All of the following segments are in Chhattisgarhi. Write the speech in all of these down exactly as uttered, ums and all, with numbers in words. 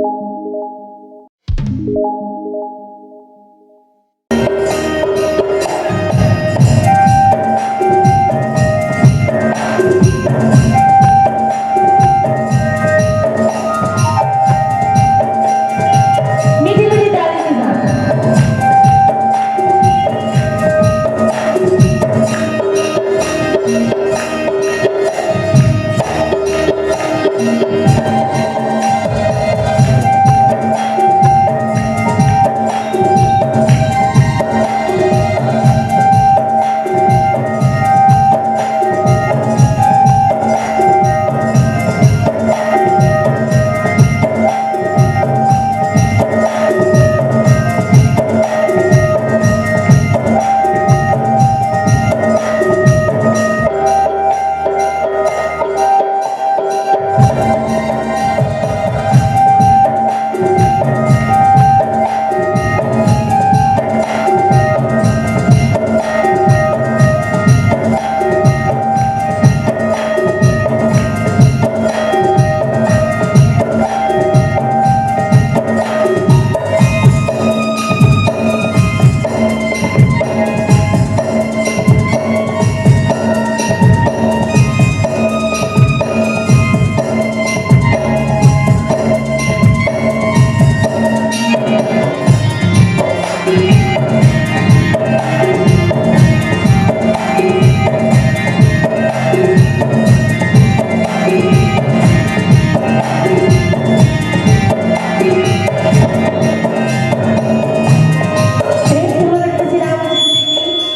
मीठी मीठी ताली के साथ।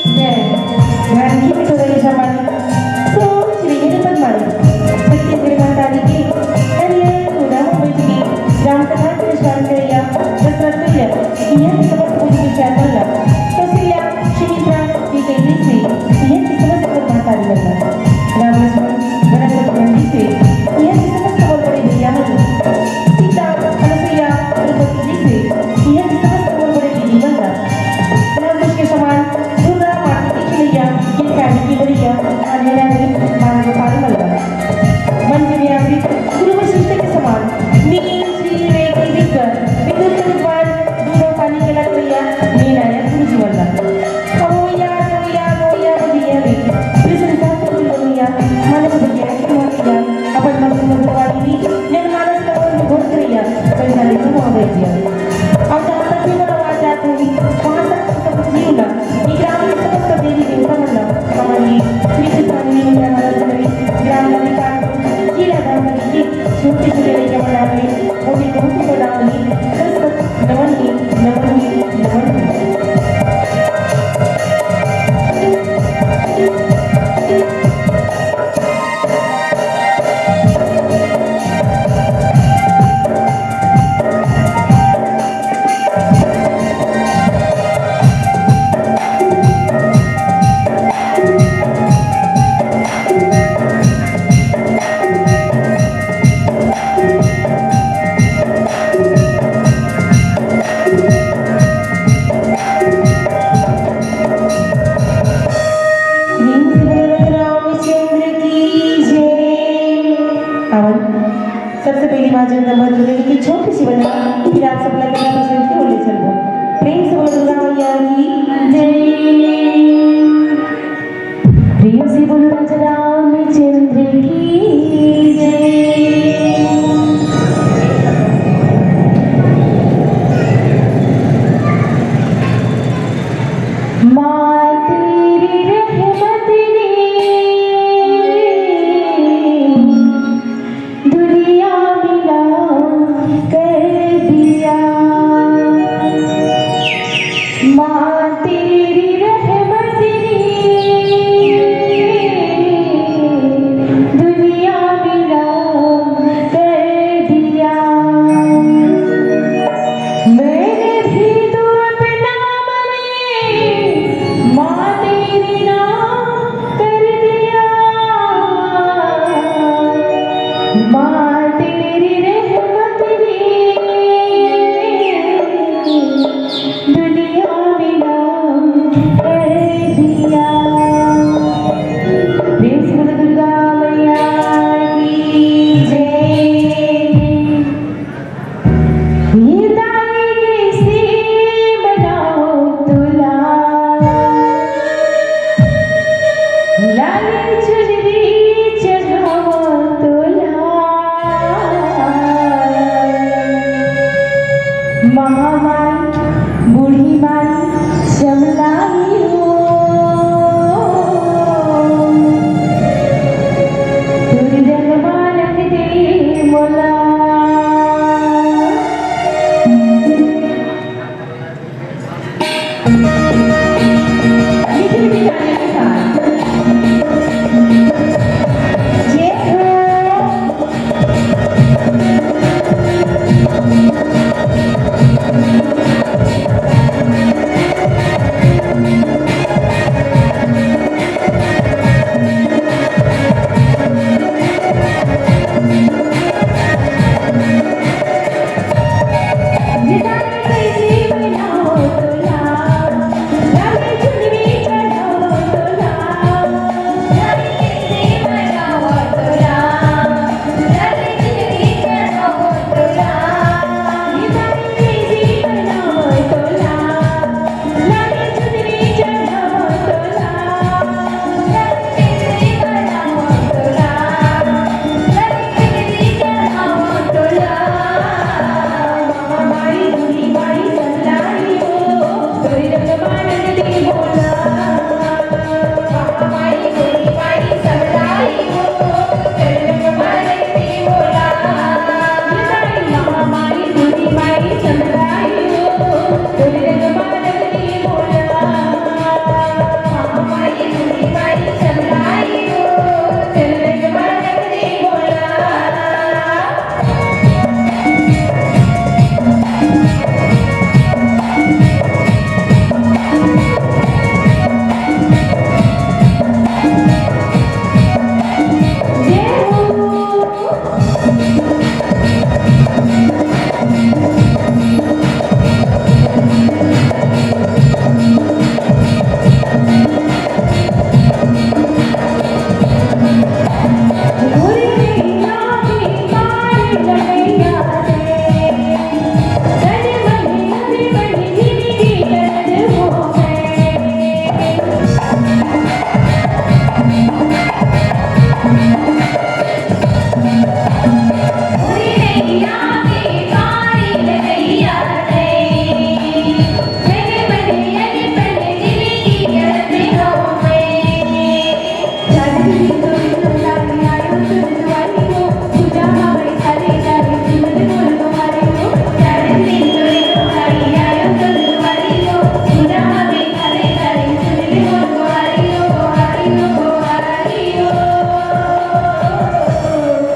जय। राम की कटोरा जैसा पानी, सोच रही है पद्मानी। छत्तीसगढ़ महतारी के कन्हैया यशोदा हो बैठ के राम कथा के अनुसरण करैया दशरथ भैया, इहाँ के समस्त पूजा विचार मन ला कौशल्या, सुमित्रा, कैकेयी से, इहाँ के समस्त महतारी मन ला, राम लक्ष्मण भरत शत्रुघ्न जी से, इहाँ के समस्त बड़ बड़े भैया मन ला, सीता, अनुसुईया, द्रौपदी जी से, इहाँ के समस्त बड़ बड़े दीदी मन ला, रामकृष्ण के समान दुर्गा माटी के खिलैया, गिरफ्तारी के बलैया, आने वाले बाल गोपाल मलबा। मंच में आमंत्रित गुरु वशिष्ठ के समान नील, श्री, रेखी, दिग्गर, विद्युत के विद्वान, दूध और पानी के लकड़ैया, निर्णायक गुरु जी मलबा। अहोया, अहोया, अहोया, बजिया रे, कृष्ण का सुर बनुया, मानस बजिया के मोहनिया, अपन मधुर मधुर वाणी, जनमानस का मन में घोर करैया, वैशाली को मोह दे दिया। अब जहाँ तक भी मन आवाज जात होही, वहाँ तक सब जीव ला, ये ग्राम के समस्त देवी देवता मन ला, हमारी श्री चित्रांगनी मैया महाराज हमारी ग्राम वाली पार्वती, ये राधा हमारी की छोटे छोटे लड़कियाँ बना रही, वो भी बहुत ही बड़ा होली, दस दस नमन ही, नमन ही, नमन ही। प्रेम से बोलो रामचंद्र की जय। आवन, सबसे पहली बात जो नंबर दो लेके छोटी सी बंदा, फिर आप सब लगे पसंद के बोले चलबो। प्रेम से बोलो दुर्गा मैया की जय। प्रेम से बोलो राजा रामचंद्र की जय। माँ तेरी रहमत ने दुनिया में नाम कर दिया। चुनरी चढ़ावा तोला। महामाई, बूढ़ी माई, समलाई हो। तोर रंगवा रंग दे मोला। मीठी मीठी तालियों के साथ। जय हो।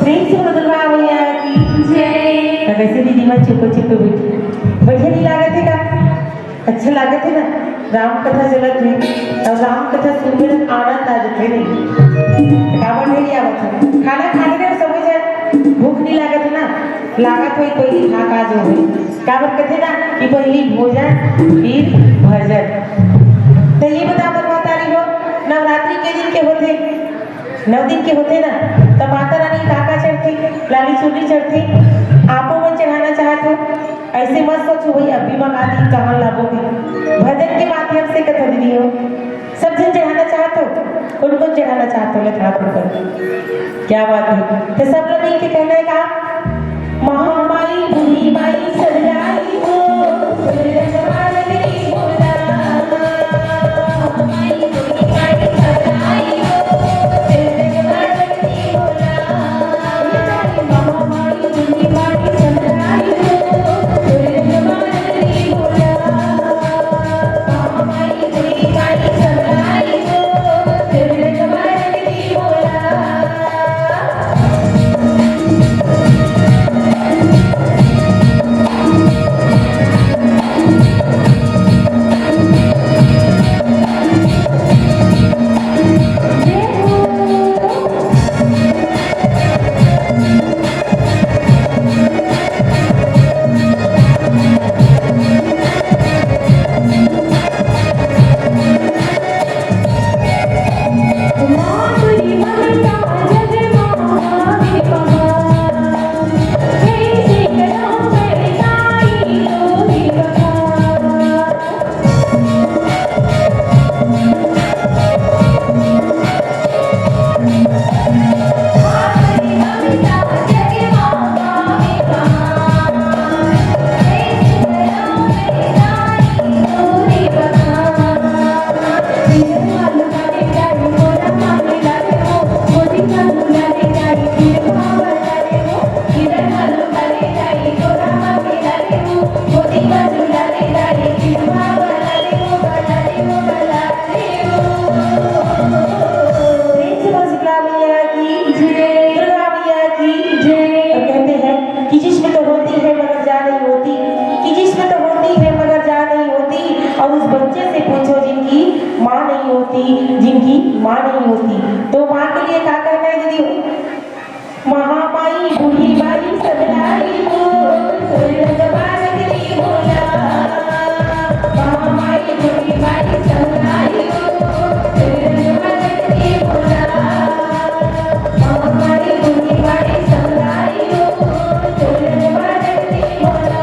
प्रेम से बोलो दुर्गा मैया की जय। तो कैसे दीदी मन चुप चुप बैठी, बढ़िया नहीं लागत हे का? अच्छा लागत हे ना? राम कथा चलत हे, अउ राम कथा सुनबे त आनंद आ जाथे नहीं? काबर नहीं आवत हे? खाना खाने के समय जाए, भूख नहीं लागत हे ना? लागत होई, पहिली खा का जो होई। काबर कथे ना कि पहिली भोजन, फिर भजन। तो ये बता बर महतारी हो, नवरात्रि के दिन के होथे? नौ दिन के होथे ना, त माता रानी का का चढ़थे? लाली चुनरी चढ़थे। आपो मन चढ़ाना चाहत हो, ऐसे मत सोचो भाई अभी मंगा दी, कहाँ लाबो भी। भजन के माध्यम से कथा दीदी हो, सब जन चढ़ाना चाहत हो, कौन कौन चढ़ाना चाहत हो, ले हाथ ऊपर। क्या बात है, तो सब लोग मिल के कहना है का? महामाई, बूढ़ी माई, सजलाई हो, होती, जिनकी माँ नहीं होती। तो माँ के लिए क्या कहना है दीदी? महामाई बूढ़ी बाई सब लाई हो, सोलंग बालक रे बोला। महामाई बूढ़ी बाई सब लाई हो, सोलंग बालक रे बोला। महामाई बूढ़ी बाई सब लाई हो, सोलंग बालक रे बोला।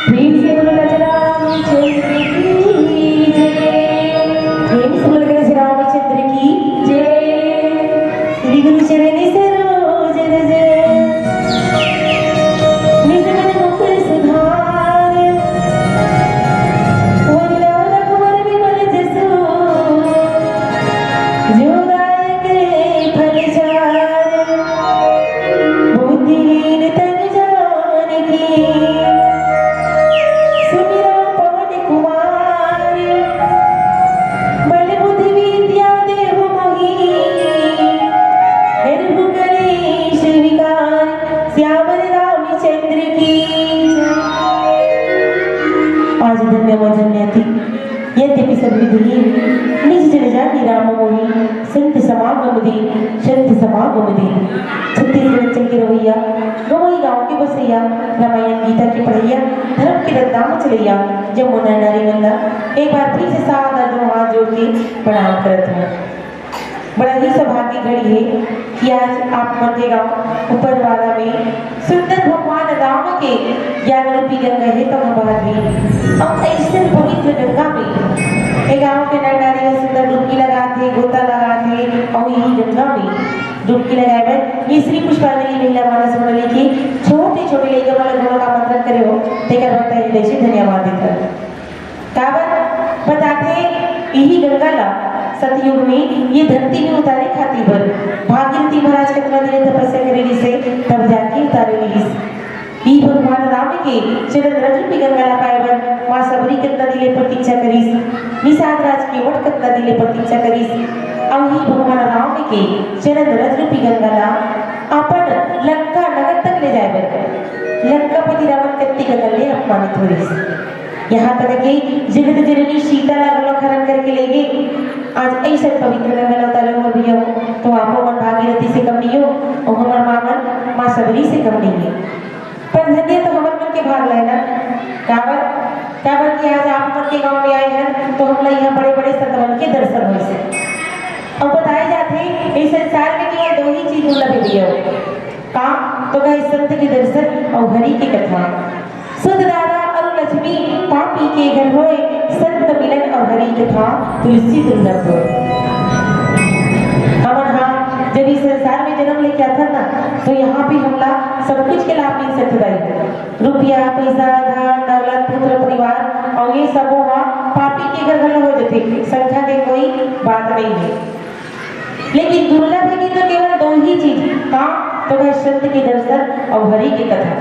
प्रेम से बोलो राजा रामचंद्र की जय। प्रेम से बोलो गणेश रामचंद्र की जय। श्री गुरु चरण सरोज रज, निज मन मुकुर सुधार। वरदान रघुवर विमल जसु, जो दायक फल चार। बुद्धिहीन तन जान की, सुमिरौ पवन कुमार। बल बुद्धि विद्या देहु मोहि, हरहु कलेश विकार। सियावर रामचंद्र की। आज धन्य व धन्य थी। यद्यपि सब विधि लीन, निज जन जानी राम मोहि। संत समागम दीन, संत समागम दीन। छत्तीसगढ़ चल के रवैया, गंवई गांव के बसैया, रामायण गीता के पढ़ैया, धर्म के रद्दा म चलैया, जम्मो नर नारी मन ला एक बार फिर से सादर दो हाथ जोड़ के प्रणाम करत हूँ। बड़ा ही सौभाग्य घड़ी है कि आज आप मन के गांव ऊपर वाला में सुंदर भगवान राम के ज्ञान रूपी गंगा हे, तो हम बाहर भी। अब ऐसे पवित्र गंगा में ए गांव के नर नारी ह सुंदर डुबकी लगाथे, गोता लगाथे, और यही गंगा में डुबकी लगाए बर ये श्री पुष्पांजलि महिला मानस मंडली के छोटे छोटे लइका मन ला घोड़ा का आमंत्रण करे हो, तेकर बर तहे दिल से धन्यवाद देथन। काबर बताथे, इही गंगा ला सतयुग में ये धरती में उतारे खातिर बर भागीरथी महाराज कतना दिन तपस्या करे रिहिसे, तब जाके उतारे रिहिस। ई भगवान राम के चरण रज रूपी गंगा ला पाए बर माँ सबरी कतना दिन ले प्रतीक्षा करिस, निषाद राज केवट कतना दिन ले प्रतीक्षा करिस। अउ ई भगवान राम के चरण रज रूपी गंगा ला अपन लंका नगर तक ले जाए बर लंकापति रावण कत्ती गंगा ले अपमानित हो रिहिस। यहाँ तक कि जगत जननी सीता ला घलो हरण करके ले गे। आज ऐसा पवित्र गंगा ला उतारे हो भैया हो, तो आपो मन भागीरथी से कम नहीं हो, और हमर माँ मन माँ सबरी से कम नहीं है। पर धन्य तो हमर मन के भाग लाए ना। काबर, काबर कि आज आप मन के गांव में आए हैं, तो हमला यहाँ बड़े बड़े संतवन के दर्शन होइसे। अब बताए जाथे, इस संसार में केवल दो ही चीज दुर्लभ है भैया हो। का? तो कहे संत के दर्शन और हरि के कथा। सुत दारा अरु लक्ष्मी पापी के घर होय, संत मिलन अउ हरि कथा तुलसी दुर्लभ होय। हमन हा जब इस संसार में जन्म लेके आथन ना, तो यहाँ भी हमला सब कुछ के लाभ मिल सकत हे। रुपया, पैसा, धन, दौलत, पुत्र, परिवार और ये सबो हा पापी के घर घलो हो जथे, संख्या के कोई बात नहीं है। लेकिन दुर्लभ है कि तो केवल दो ही चीज, का? तो कहे संत के दर्शन और हरि के कथा।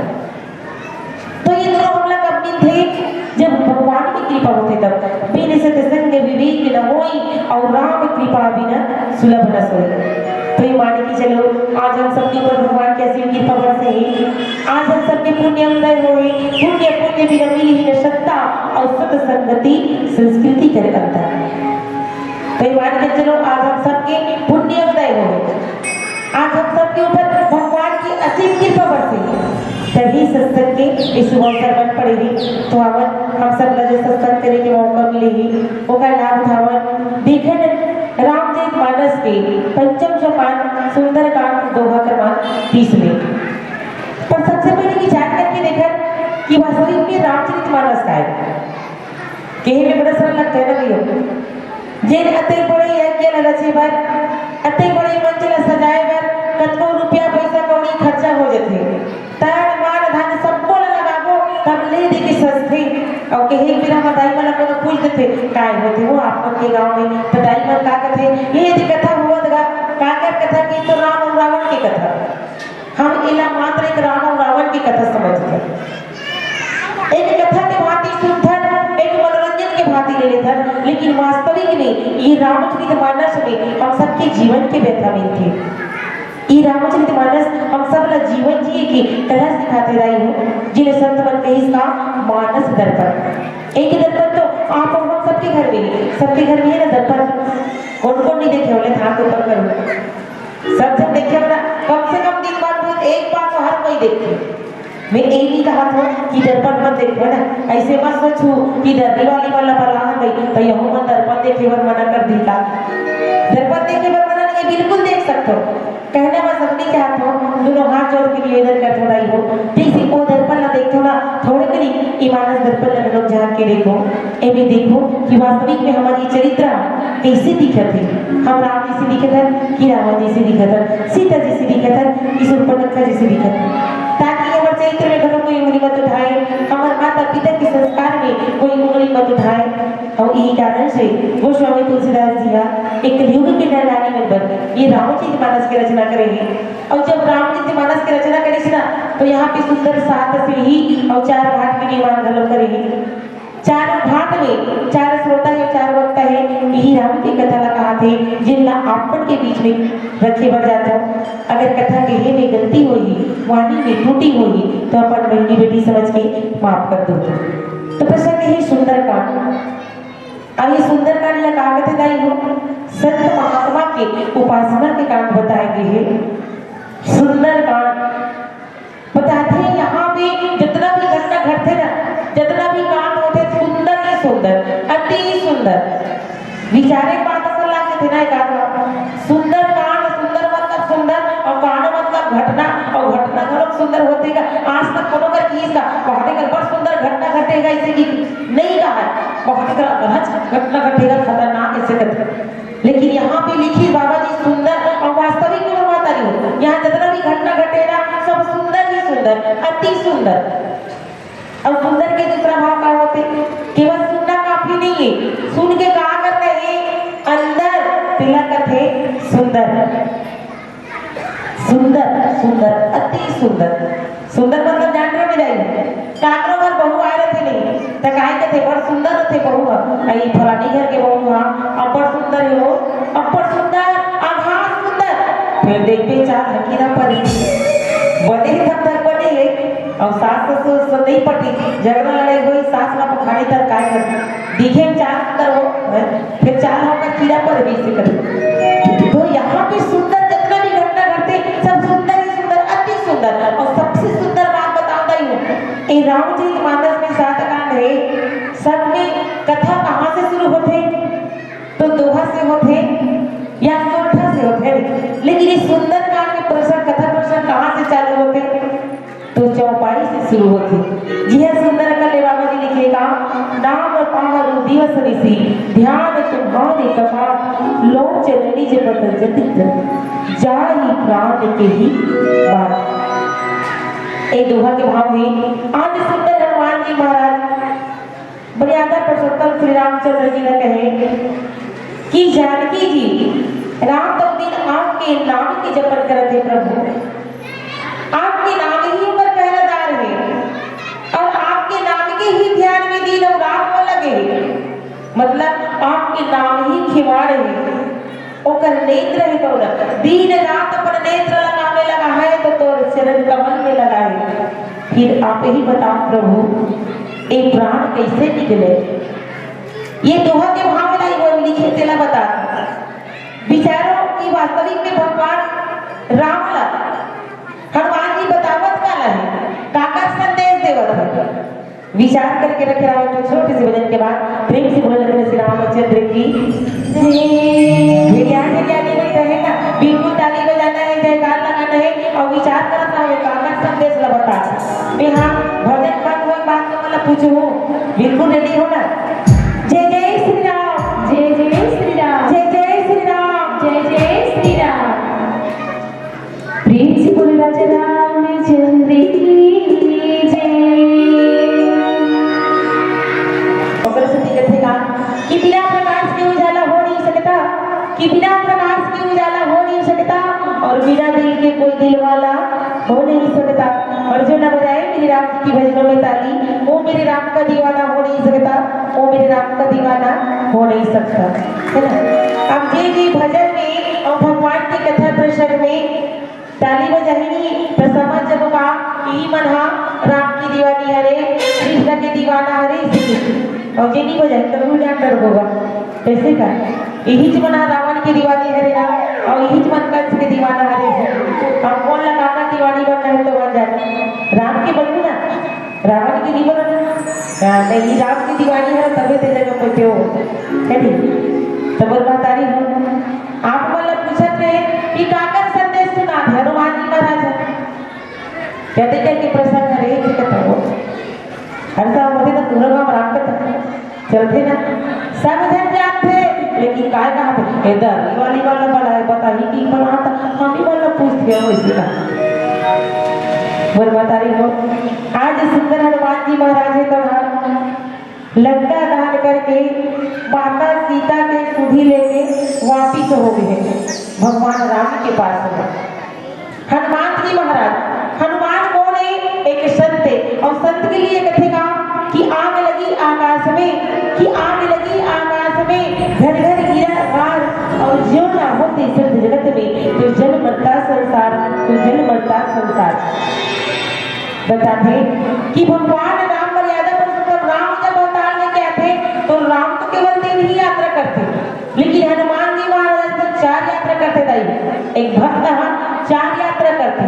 तो ये दोनों हमला कब मिलथे? जब भगवान की कृपा होथे तब। बिन सत्संग विवेक न होई, और राम कृपा बिना सुलभ न सोई। तो ये मान के चलो, आज हम सबके ऊपर भगवान की असीम कृपा बरसे हे। आज हम सबके पुण्य उदय होए, पुण्य पुण्य बिना मिली ही न सत्ता, और सत्संगति संस्कृति कर अंतर। तो ये मान के चलो, आज हम सबके पुण्य उदय होए। आज हम सबके ऊपर भगवान की असीम कृपा बरसे हे। तभी सत्संग के ये शुभ अवसर बन पड़े हे। तो आवत हम सब ला जो सत्संग करे के मौका मिले हे, ओकर लाभ उठावन। देखन रामचरित मानस के पंचम सोपान सुंदरकांड दोहा क्रमांक तीस में। पर सबसे पहले विचार करके देखन कि वास्तविक में रामचरित मानस का हे। कहे में बड़ा सरल लगथे ना भैया। जेन अतेक बड़े यज्ञ ल रचे बर, अतेक बड़े मंच ल सजाए बर कतको रुपया पइसा कौड़ी खर्चा हो जथे। तन, मन, धन सब्बो ल लगाबो, तब ले दे के सजथे। अउ कहे के बेरा म दाई मन ल कोनो पूछ देथे, "काय होथे वो आप मन के गाँव में?" त दाई मन का कथे, "ये दे कथा होवत गा।" काकर कथा? कि तो राम अउ रावण के कथा। हम एला मात्र एक राम अउ रावण के कथा समझथन। एक कथा के भांति सुनथन, एक मनोरंजन के भांति ले लेथन, लेकिन वास्तविक में ये रामचरित मानस में हम सबके जीवन के व्यथा मिलथे। ये रामचरित मानस हम सब ला जीवन जिए के कला सिखाथे दाई हो, जिले संत मन कहिस का मानस दर्पण। एक दर्पण तो आप अउ हम सबके घर में हे, सबके घर में हे ना दर्पण। कौन कौन नहीं देखे होले, हाथ ऊपर करो। सब जन देखे होना, कम से कम दिन बाद में एक बार तो हर कोई देखे। मैं ये नहीं कहत हूँ कि दर्पण मत देखो ना, ऐसे मत सोचो कि डरने वाली वाला बला है भाई, तो यहू मन दर्पण देखे बर मना कर दी का। दर्पण देखे बर मना नहीं, बिल्कुल देख सकते हो। कहना बस अपनी चाहत हो, दोनों हाथ जोड़ के निवेदन करत हो दाई हो, जैसे वो दर्पण ला देखत हो ना, थोड़े कनी ई मानस दर्पण ला लोग झांक के देखो, एमे देखो कि वास्तविक में हमारी चरित्र कैसे दिखत है। हम राम जैसे दिखत हन कि रावण जैसे दिखत हन, सीता जैसे दिखत हन कि शूर्पणखा जैसे दिखत हन, ताकि हमर चरित्र में घलो कोई उंगली मत उठाए, हमर माता पिता के संस्कार में कोई उंगली मत उठाए। अउ यही कारण से गोस्वामी तुलसीदास जी हा एक कलयुग के नर नारी मन बर ये रामचरित मानस के रचना करे हे। अउ जब रामचरित मानस के रचना करिस ना, तो यहाँ पे सुंदर सात सीढ़ी अउ चार घाट के निर्माण घलो करे हे। चार घाट में चार श्रोता हे, चार वक्ता हे, यही राम के कथा ला कहाथे, जिन ला आप मन के बीच में रखे बर जात हूँ। अगर कथा कहे में गलती होही, वाणी में त्रुटि होही, तो अपन बहिनी बेटी समझ के माफ कर दो। तो प्रसंग हे सुंदरकांड। अब ये सुंदरकांड ला का कथे दाई हो? संत महात्मा के उपासना के कांड बताए गे हे। सुंदरकांड बताथे, यहाँ पे जितना भी घटना घटथे ना, जितना भी कांड होथे, सुंदर ही सुंदर, अति सुंदर। विचारे के बात असल लागे थे ना, एक आध बार। सुंदर कांड, सुंदर मतलब सुंदर, अउ कांड मतलब घटना, अउ घटना घलो सुंदर होथे का। आज तक कोनो कर किहिस का, "वहाँ देख बड़ सुंदर घटना घटेगा", ऐसे कि नहीं कहा है, "वहाँ देख घटना घटेगा, खतरनाक", ऐसे करके। लेकिन यहाँ पे लिखिस बाबा जी सुंदर अउ वास्तविक में माता जी हो। यहाँ जितना भी घटना घटे ना, सब सुंदर ही सुंदर, अति सुंदर। अउ सुंदर के दूसरा भाव का होथे? केवल सुनना काफी नहीं है, सुन के का करना है? अंदर तिलक थे सुंदर। सुंदर, सुंदर, अति सुंदर। सुंदर मतलब जान रहे हो मेरा? काकरो घर बहू आए रथे नहीं, त काहे कथे, "बड़ सुंदर रथे बहू ह।" अई फलानी घर के बहू ह, "अब्बड़ सुंदर हे वो, अब्बड़ सुंदर, आधा सुंदर।" फिर देखबे चार हकीरा परी। बने हे तब तक बने हे, अउ सास ससुर से नहीं पटी, झगड़ा लड़ाई होई, सास ला पखानी तर काय कर, दिखे चार सुंदर हो, हैं? फिर चार होकर कीड़ा पर भी से कर। तो यहाँ पे सुंदर जितना भी घटना घटते, सब सुंदर ही सुंदर, अति सुंदर। और सबसे सुंदर बात बताता ही हूँ, ये रामचरित मानस में सात कांड है, सब में कथा कहाँ से शुरू होथे? तो दोहा से होथे या सोरठा से होथे, लेकिन ये सुंदरकांड के प्रसंग, कथा प्रसंग कहाँ से चालू होथे? तो चौपाई से शुरू होथे। जिहे सुंदर कर ले बाबा जी लिखे का, "नाम पावरु दिवस निशि, ध्यान तुम्हारे कपाट, लोचन निज पद जति कर, जाहि प्राण केहि बात।" ए दोहा के भाव हे, आदि सुंदर हनुमान जी महाराज मर्यादा पुरुषोत्तम श्री रामचंद्र जी ने कहे कि जानकी जी, रात और दिन आपके नाम के जपन करत हे प्रभु, आपके नाम ही ओकर पहरेदार हे और आपके नाम के ही ध्यान में दिन और रात वो लगे हे। मतलब आपके नाम ही खिवाड़ हे। ओकर नेत्र हे तोर, दिन रात अपन नेत्र लगावे लगा है तो तोर चरण कमल में लगा है। फिर आप ही बताओ प्रभु, ए प्राण कैसे निकले? ये दोहा के भाव ला वो लिखे तेला बता। विचारो कि वास्तविक में भगवान राम ला हनुमान जी बतावत काला हे, काकर संदेश देवत हे, विचार करके रखे रहो। एक छोटे से भजन के बाद प्रेम से बोले लगन श्री रामचंद्र की जय। ढेरिया ढेरिया नहीं बैठे हैं ना, बिल्कुल ताली बजाना है, जयकार लगाना है और विचार करत रहो, काकर संदेश ला बता। मैं हाँ भजन बंद हुए बाद में मतलब पूछू हूँ, बिल्कुल रेडी हो ना। जय जय श्री राम। जय जय श्री राम। जय जय श्री राम। जय जय श्री राम। प्रेम से बोलो राजा रामचंद्र की जय। ओकर सेती कथे का कि बिना प्रकाश के उजाला हो नहीं सकता, कि बिना प्रकाश के उजाला हो नहीं सकता और बिना दिल के कोई दिल वाला हो नहीं सकता। और जो ना बजाए मेरे राम की भजनों में ताली, वो मेरे राम का दीवाना हो नहीं सकता, वो मेरे राम का दीवाना हो नहीं सकता, है ना? अब ये, ये भजन में और भगवान की कथा प्रसंग में ताली बजाही नहीं तो समझ जबो का, यही मन हा राम की दीवानी हरे, कृष्ण के दीवाना हरे, इसीलिए। और ये नहीं बजाए तो भूल जान डर होगा। कैसे का? यही मन हा रावण की दीवानी हरे ना, और यही मन कंस के दीवाना हरे। हम कौन लगा कर दीवानी बनना है तो बन जाए, राम के बनू ना, रावण की नहीं बनू ना। हाँ, नहीं, राम की दीवानी है, तबे ते जगह पे क्यों, है नहीं? तो बोल महतारी हो, आप मतलब पूछत रहे कि काकर संदेश सुनात हे हनुमान जी महाराज। कहते क्या कि प्रसंग हरे जी कथा हो। हर साल होते तो पूरा गाँव राम कथा चलते ना, सब झन जानते, लेकिन काय कहा थे, इधर ये वाली वाला बड़ा है, पता ही नहीं बना था, हम ही वाला पूछते हैं वैसे का। बोल महतारी हो, आज सुंदर हनुमान जी महाराज है तो लंका दहन करके माता सीता के सुधि लेके वापिस हो गए भगवान राम के पास में। हनुमान जी महाराज, हनुमान कौन है? एक संत है। और संत के लिए कथे का कि आग लगी आकाश में, कि आग लगी आकाश में, घर घर गिरा भार, और जो ना होते संत जगत में, तो जल मरता संसार, तो जल मरता संसार। बताते कि भगवान राम मर्यादा पुरुषोत्तम राम जब अवतार लेके आते तो राम तो केवल तीन ही यात्रा करते, लेकिन हनुमान जी महाराज तो चार यात्रा करते दाई। एक भक्त हा चार यात्रा करते,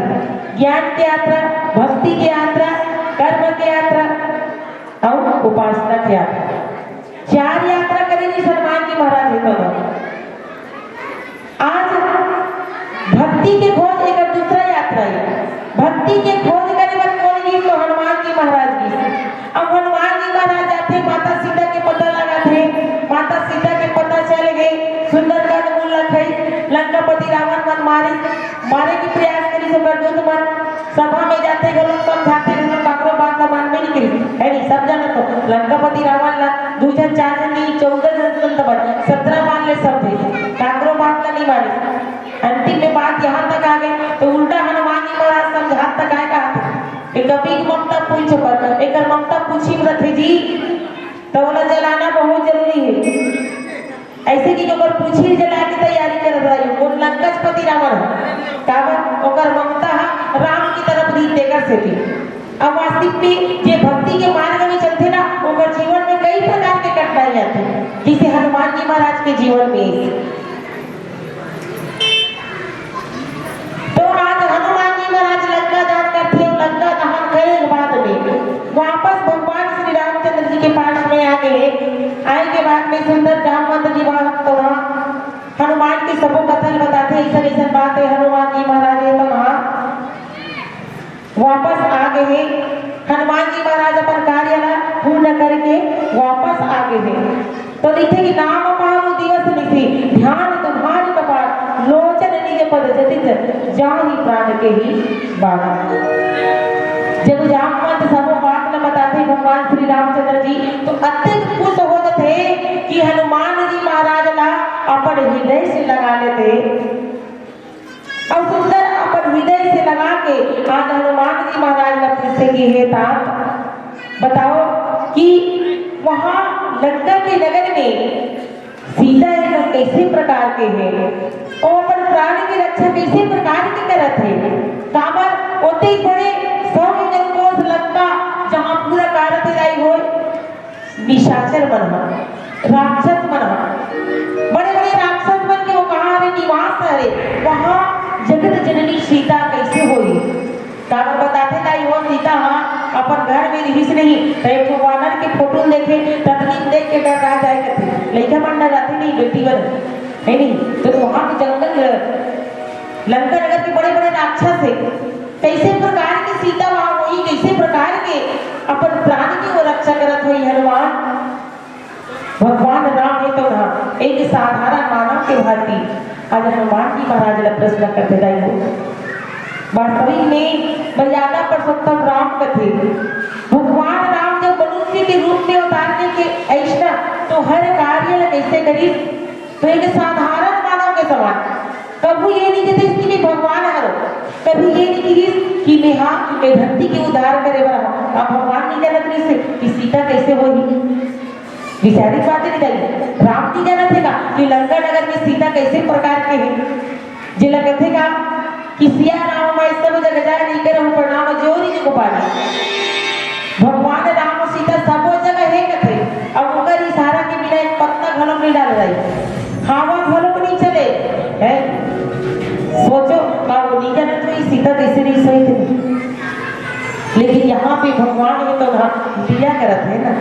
ज्ञान की यात्रा, भक्ति की यात्रा, कर्म की यात्रा और उपासना की यात्रा। चार यात्रा करे जी हनुमान जी महाराज हे तो। आज भक्ति के खोज एक दूसरा यात्रा है। भक्ति के खोज करे बर कौन गिस तो हनुमान जी महाराज गिस। अब हनुमान जी महाराज जाथे, माता सीता के पता लगाथे, माता सीता के पता चल गए, सुंदरकांड मूल लखई, लंकापति रावण मन मारे, मारे के प्रयास करिस ओकर दूत मन, सभा में जाथे घलो समझाथे घलो, काकरो बात ला मानबे नहीं करिस, है नहीं? सब जानत हो लंकापति रावण ला दू झन, चार झन नहीं, चौदह झन संत बन, सत्रह मान ले समझे, काकरो बात ला नहीं माने। अंतिम में बात यहाँ तक आ गई तो उल्टा हनुमान जी महाराज समझात तक आए कहा थे, एक कभी ममता पूछ पर, एक ममता पूछी रथे जी, तो ओला जलाना बहुत जरूरी है। ऐसे कि ओकर पूछी जला के तैयारी करत रही, वो लंकापति रावण है। काबर? ओकर ममता हा राम की तरफ रही, तेकर सेती। अब वास्तविक में जे भक्ति के मार्ग में चलथे ना, ओकर जीवन में कई प्रकार के कठिनाई आथे, जिसे हनुमान जी महाराज के जीवन में तो आज हनुमान जी महाराज लंका दहन करथे, लंका दहन करे के बाद में वापस भगवान श्री रामचंद्र जी के पास में आ गए। आए के बाद में सुंदर जामवंत जी वहाँ तो वहाँ हनुमान की सबो कथा ल बताथे, ऐसा ऐसा बात है हनुमान जी महाराज है तो वहाँ वापस आ गए हैं। हनुमान जी महाराज अपन कार्य ला पूर्ण करके वापस आ गए हैं। तो लिखे कि नाम पाहु दिवस निशि ध्यान तुम्हारी कपाट, लोचन निज पद जतित जाहि प्राण के ही बात। जब जामवंत सबो बात ला बताथे भगवान श्री रामचंद्र जी, तो अतिक खुश हो जाथे कि हनुमान जी महाराज ला अपन हृदय से लगा लेथे। और सुंदर अपन हृदय से लगा के आज हनुमान जी महाराज ला पूछथे कि हे तात, बताओ कि वहाँ लंका के नगर में सीता एक कैसे प्रकार के है, वो अपन प्राण की रक्षा कैसे प्रकार की करत है? काबर ओते बड़े सौ योजन कोस लंका, जहाँ पूरा कारत राई होय, निशाचर मन ह, राक्षस मन ह, बड़े-बड़े राक्षस मन के वो कहाँ हरे, निवास हरे, वहाँ जगत जननी सीता कइसे होही? काबर बताथे ताई, वो सीता ह अपन घर में रिहिस नहीं, त एक ठो वानर के फोटो ल देखे, पत्नी ल देख के डर्रा जाय कथे। लइका मन डर्राथे नहीं, बेटी बर, है नहीं? तो वहां के जंगल, लंका नगर के बड़े-बड़े राक्षस हे, कइसे प्रकार के सीता वहां होही, कइसे प्रकार के अपन प्राण के वो रक्षा करत होही हनुमान। भगवान राम हे तो ना एक साधारण मानव के भांति। आज हनुमान जी महाराज ला प्रश्न करथे, दाई हो, वास्तविक में मर्यादा पुरुषोत्तम राम कथे। भगवान राम जब मनुष्य के रूप में अवतार लेके अइस ना, तो हर कार्य ला कइसे करिस? तो एक साधारण मानव के समान। कभू ये नहीं कहिस कि मैं भगवान हरों, कभी ये नहीं कहिस कि मैं, हाँ, मैं धरती के उद्धार करे बर हूँ। अब भगवान नहीं जानत रहिस कि सीता कइसे होही। विचारिक बात नहीं कही। राम नहीं जानत हे का कि लंका नगर में सीता कइसे प्रकार के हे? जेला कथे का कि सिया राम मैं सब जग जाय, नहीं करहु प्रणाम जोरि जुग पानी। भगवान राम सीता सबो जगह हे कथे, अब ओकर इशारा के बिना एक पत्ता घलो नहीं डाल रही, हवा घलो नहीं चले, है? सोचो, का वो नहीं जानत रहिस सीता कइसे रहिस होही? लेकिन यहाँ पे भगवान हे तो ना लीला करत हे ना,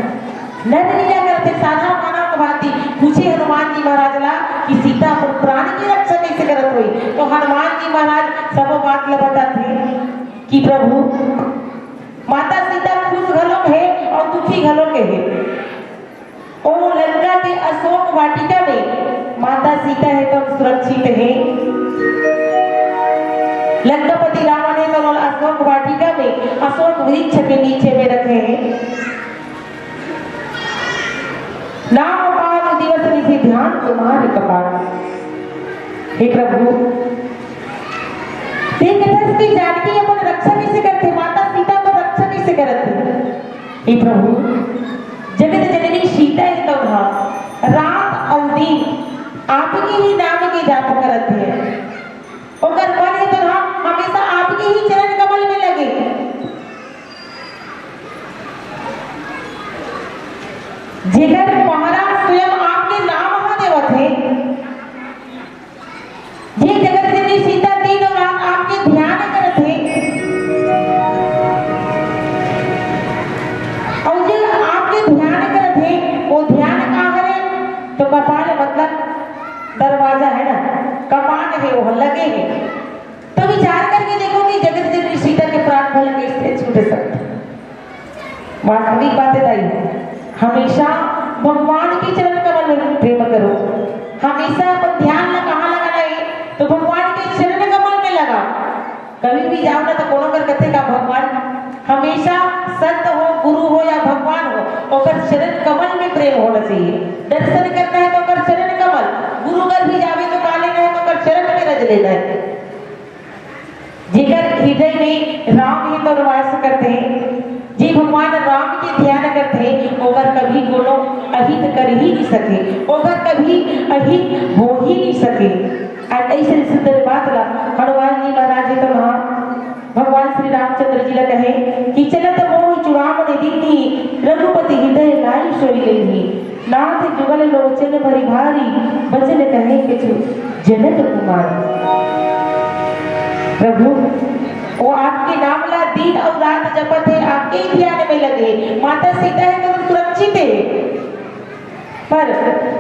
नट लीला करत हे, साधारण मानव के भांति। पूछे हनुमान जी महाराज ला कि सीता अपन प्राण की रक्षा कइसे करत होही, तो हनुमान जी महाराज सब बात ला बताथे कि प्रभु, माता सीता खुश घलो हे और दुखी घलो के हे। ओ लंका के अशोक वाटिका में माता सीता हे तो सुरक्षित हे। लंकापति रावण हे तो अशोक वाटिका में, अशोक वृक्ष के नीचे में रखे हे। नाम पार दिवस निशि ध्यान तुम्हारे कपार। हे प्रभु, देख दस की जानकी अपन रक्षा कइसे करथे, माता सीता अपन रक्षा कइसे करथे? हे प्रभु, जगत जननी सीता हे तो रात अउ दिन आपके ही नाम के जाप करत हे। ओकर मन हे तो हमेशा आपके ही चरण कमल में लगे। जेकर पहरा स्वयं आपके नाम ह देवत हे, जे जगत जननी सीता दिन और रात आपके ध्यान करत हे, और जे आपके ध्यान करत हे, वो ध्यान का हरे? तो कपाल मतलब दरवाजा है ना, कपाट है, वो लगे है। तो विचार करके देखो कि जगत जननी सीता के प्राण भला कैसे छूट सकते। वास्तविक बात है दाई, हमेशा भगवान के चरण कमल में प्रेम करो। हमेशा अपन ध्यान ला कहाँ लगाना है? तो भगवान के चरण कमल में लगा। कभी भी जाओ ना तो कोनो कर कथे का भगवान, हमेशा संत हो, गुरु हो या भगवान हो, ओकर चरण कमल में प्रेम होना चाहिए। दर्शन करना है तो ओकर चरण कमल, गुरु घर भी जावे तो का लेना है तो ओकर चरण में रज लेना है। जेकर हृदय में राम ही तो निवास करथे, जे भगवान राम के ध्यान करथे, ओकर कभी कोनो अहित कर ही नहीं सके, ओकर कभी अहित हो ही नहीं सके। अउ ऐसे सुंदर बात ला हनुमान जी महाराज जी तो महा भगवान श्री रामचंद्र जी ला कहे कि चलत मोहि चूड़ामणि दीन्ही, रघुपति हृदय लाइ सोइ लेन्ही। नाथ जुगल लोचन भरि भारी, बचन कहे कछु जनक कुमार। प्रभु, वो आपके नाम ला दिन और रात जपत है, आपके ही ध्यान में लगे। माता सीता है तो सुरक्षित है, पर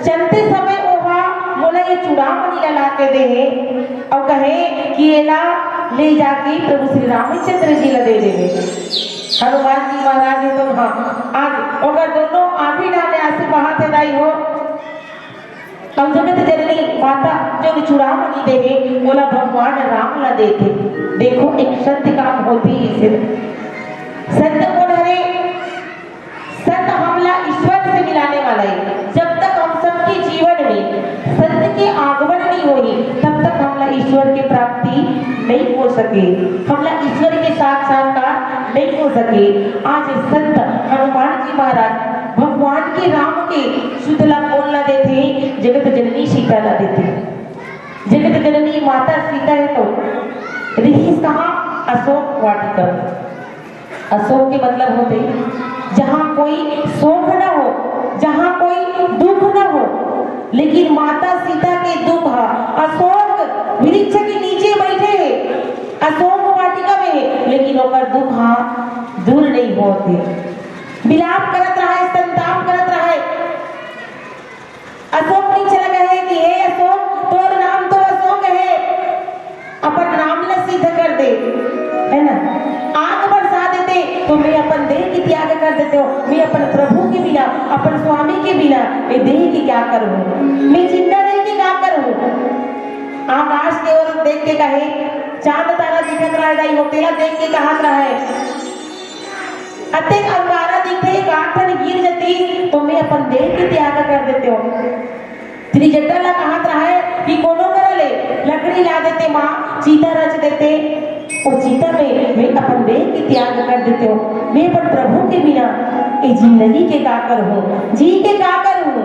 चलते समय ओहा मोला ये चूड़ामणि ला ला के दे है और कहे कि एला ले जाके प्रभु श्री रामचंद्र जी ला दे देवे। हनुमान जी महाराज हे तो हाँ, आज ओकर दोनों आंखी डाले आंसू बहात हे दाई हो। अब जगत जननी माता जो चूड़ामणि देहे, ओला भगवान राम ला देथे। देखो, एक सत्य काम होथे इसे। सत्य बोल रहे, सत्य हमला ईश्वर से मिलाने वाला है। जब तक हम सबके जीवन में सत्य के आगमन नहीं होही, तब तक हमला ईश्वर की प्राप्ति नहीं हो सके, हमला ईश्वर के साक्षात्कार नहीं हो सके। आज संत हनुमान जी महाराज भगवान के राम के सुतला बोलना देथे, जगत जननी सीता ला देथे। जगत जननी माता सीता है तो रिहिस कहाँ? अशोक वाटिका। अशोक के मतलब होथे जहाँ कोई शोक न हो, जहाँ कोई दुख न हो। लेकिन माता सीता के दुख ह अशोक वृक्ष के नीचे बैठे हे, अशोक वाटिका में हे, लेकिन ओकर दुख हा दूर नहीं होत हे। विलाप करत रहय, संताप करत रहय। अशोक वृक्ष लगा हे कि हे अशोक, तोर नाम तो अशोक हे, अपन नाम ला सिद्ध कर दे, है ना? आग बरसा देते तो मैं अपन देह के त्याग कर देते हो, मैं अपन प्रभु के बिना, अपन स्वामी के बिना ये देह के क्या करूँ, मैं जिंदा रह के क्या करूँ? आकाश के ओर देख के कहे, चांद तारा दिखत रहे दाई हो, तेला देख के कहत रहे, अतेक अंगारा दिखे, एक आठ ठन गिर जती तो मैं अपन देह के त्याग कर देते हो। त्रिजटा ला कहत रहे कि कोनो करा ले लकड़ी ला देते माँ, चीता रच देते, वो चीता में मैं अपन देह के त्याग कर देते हो। मैं अपन प्रभु के बिना ये जिंदगी के का करूँ, जी के का करूँ?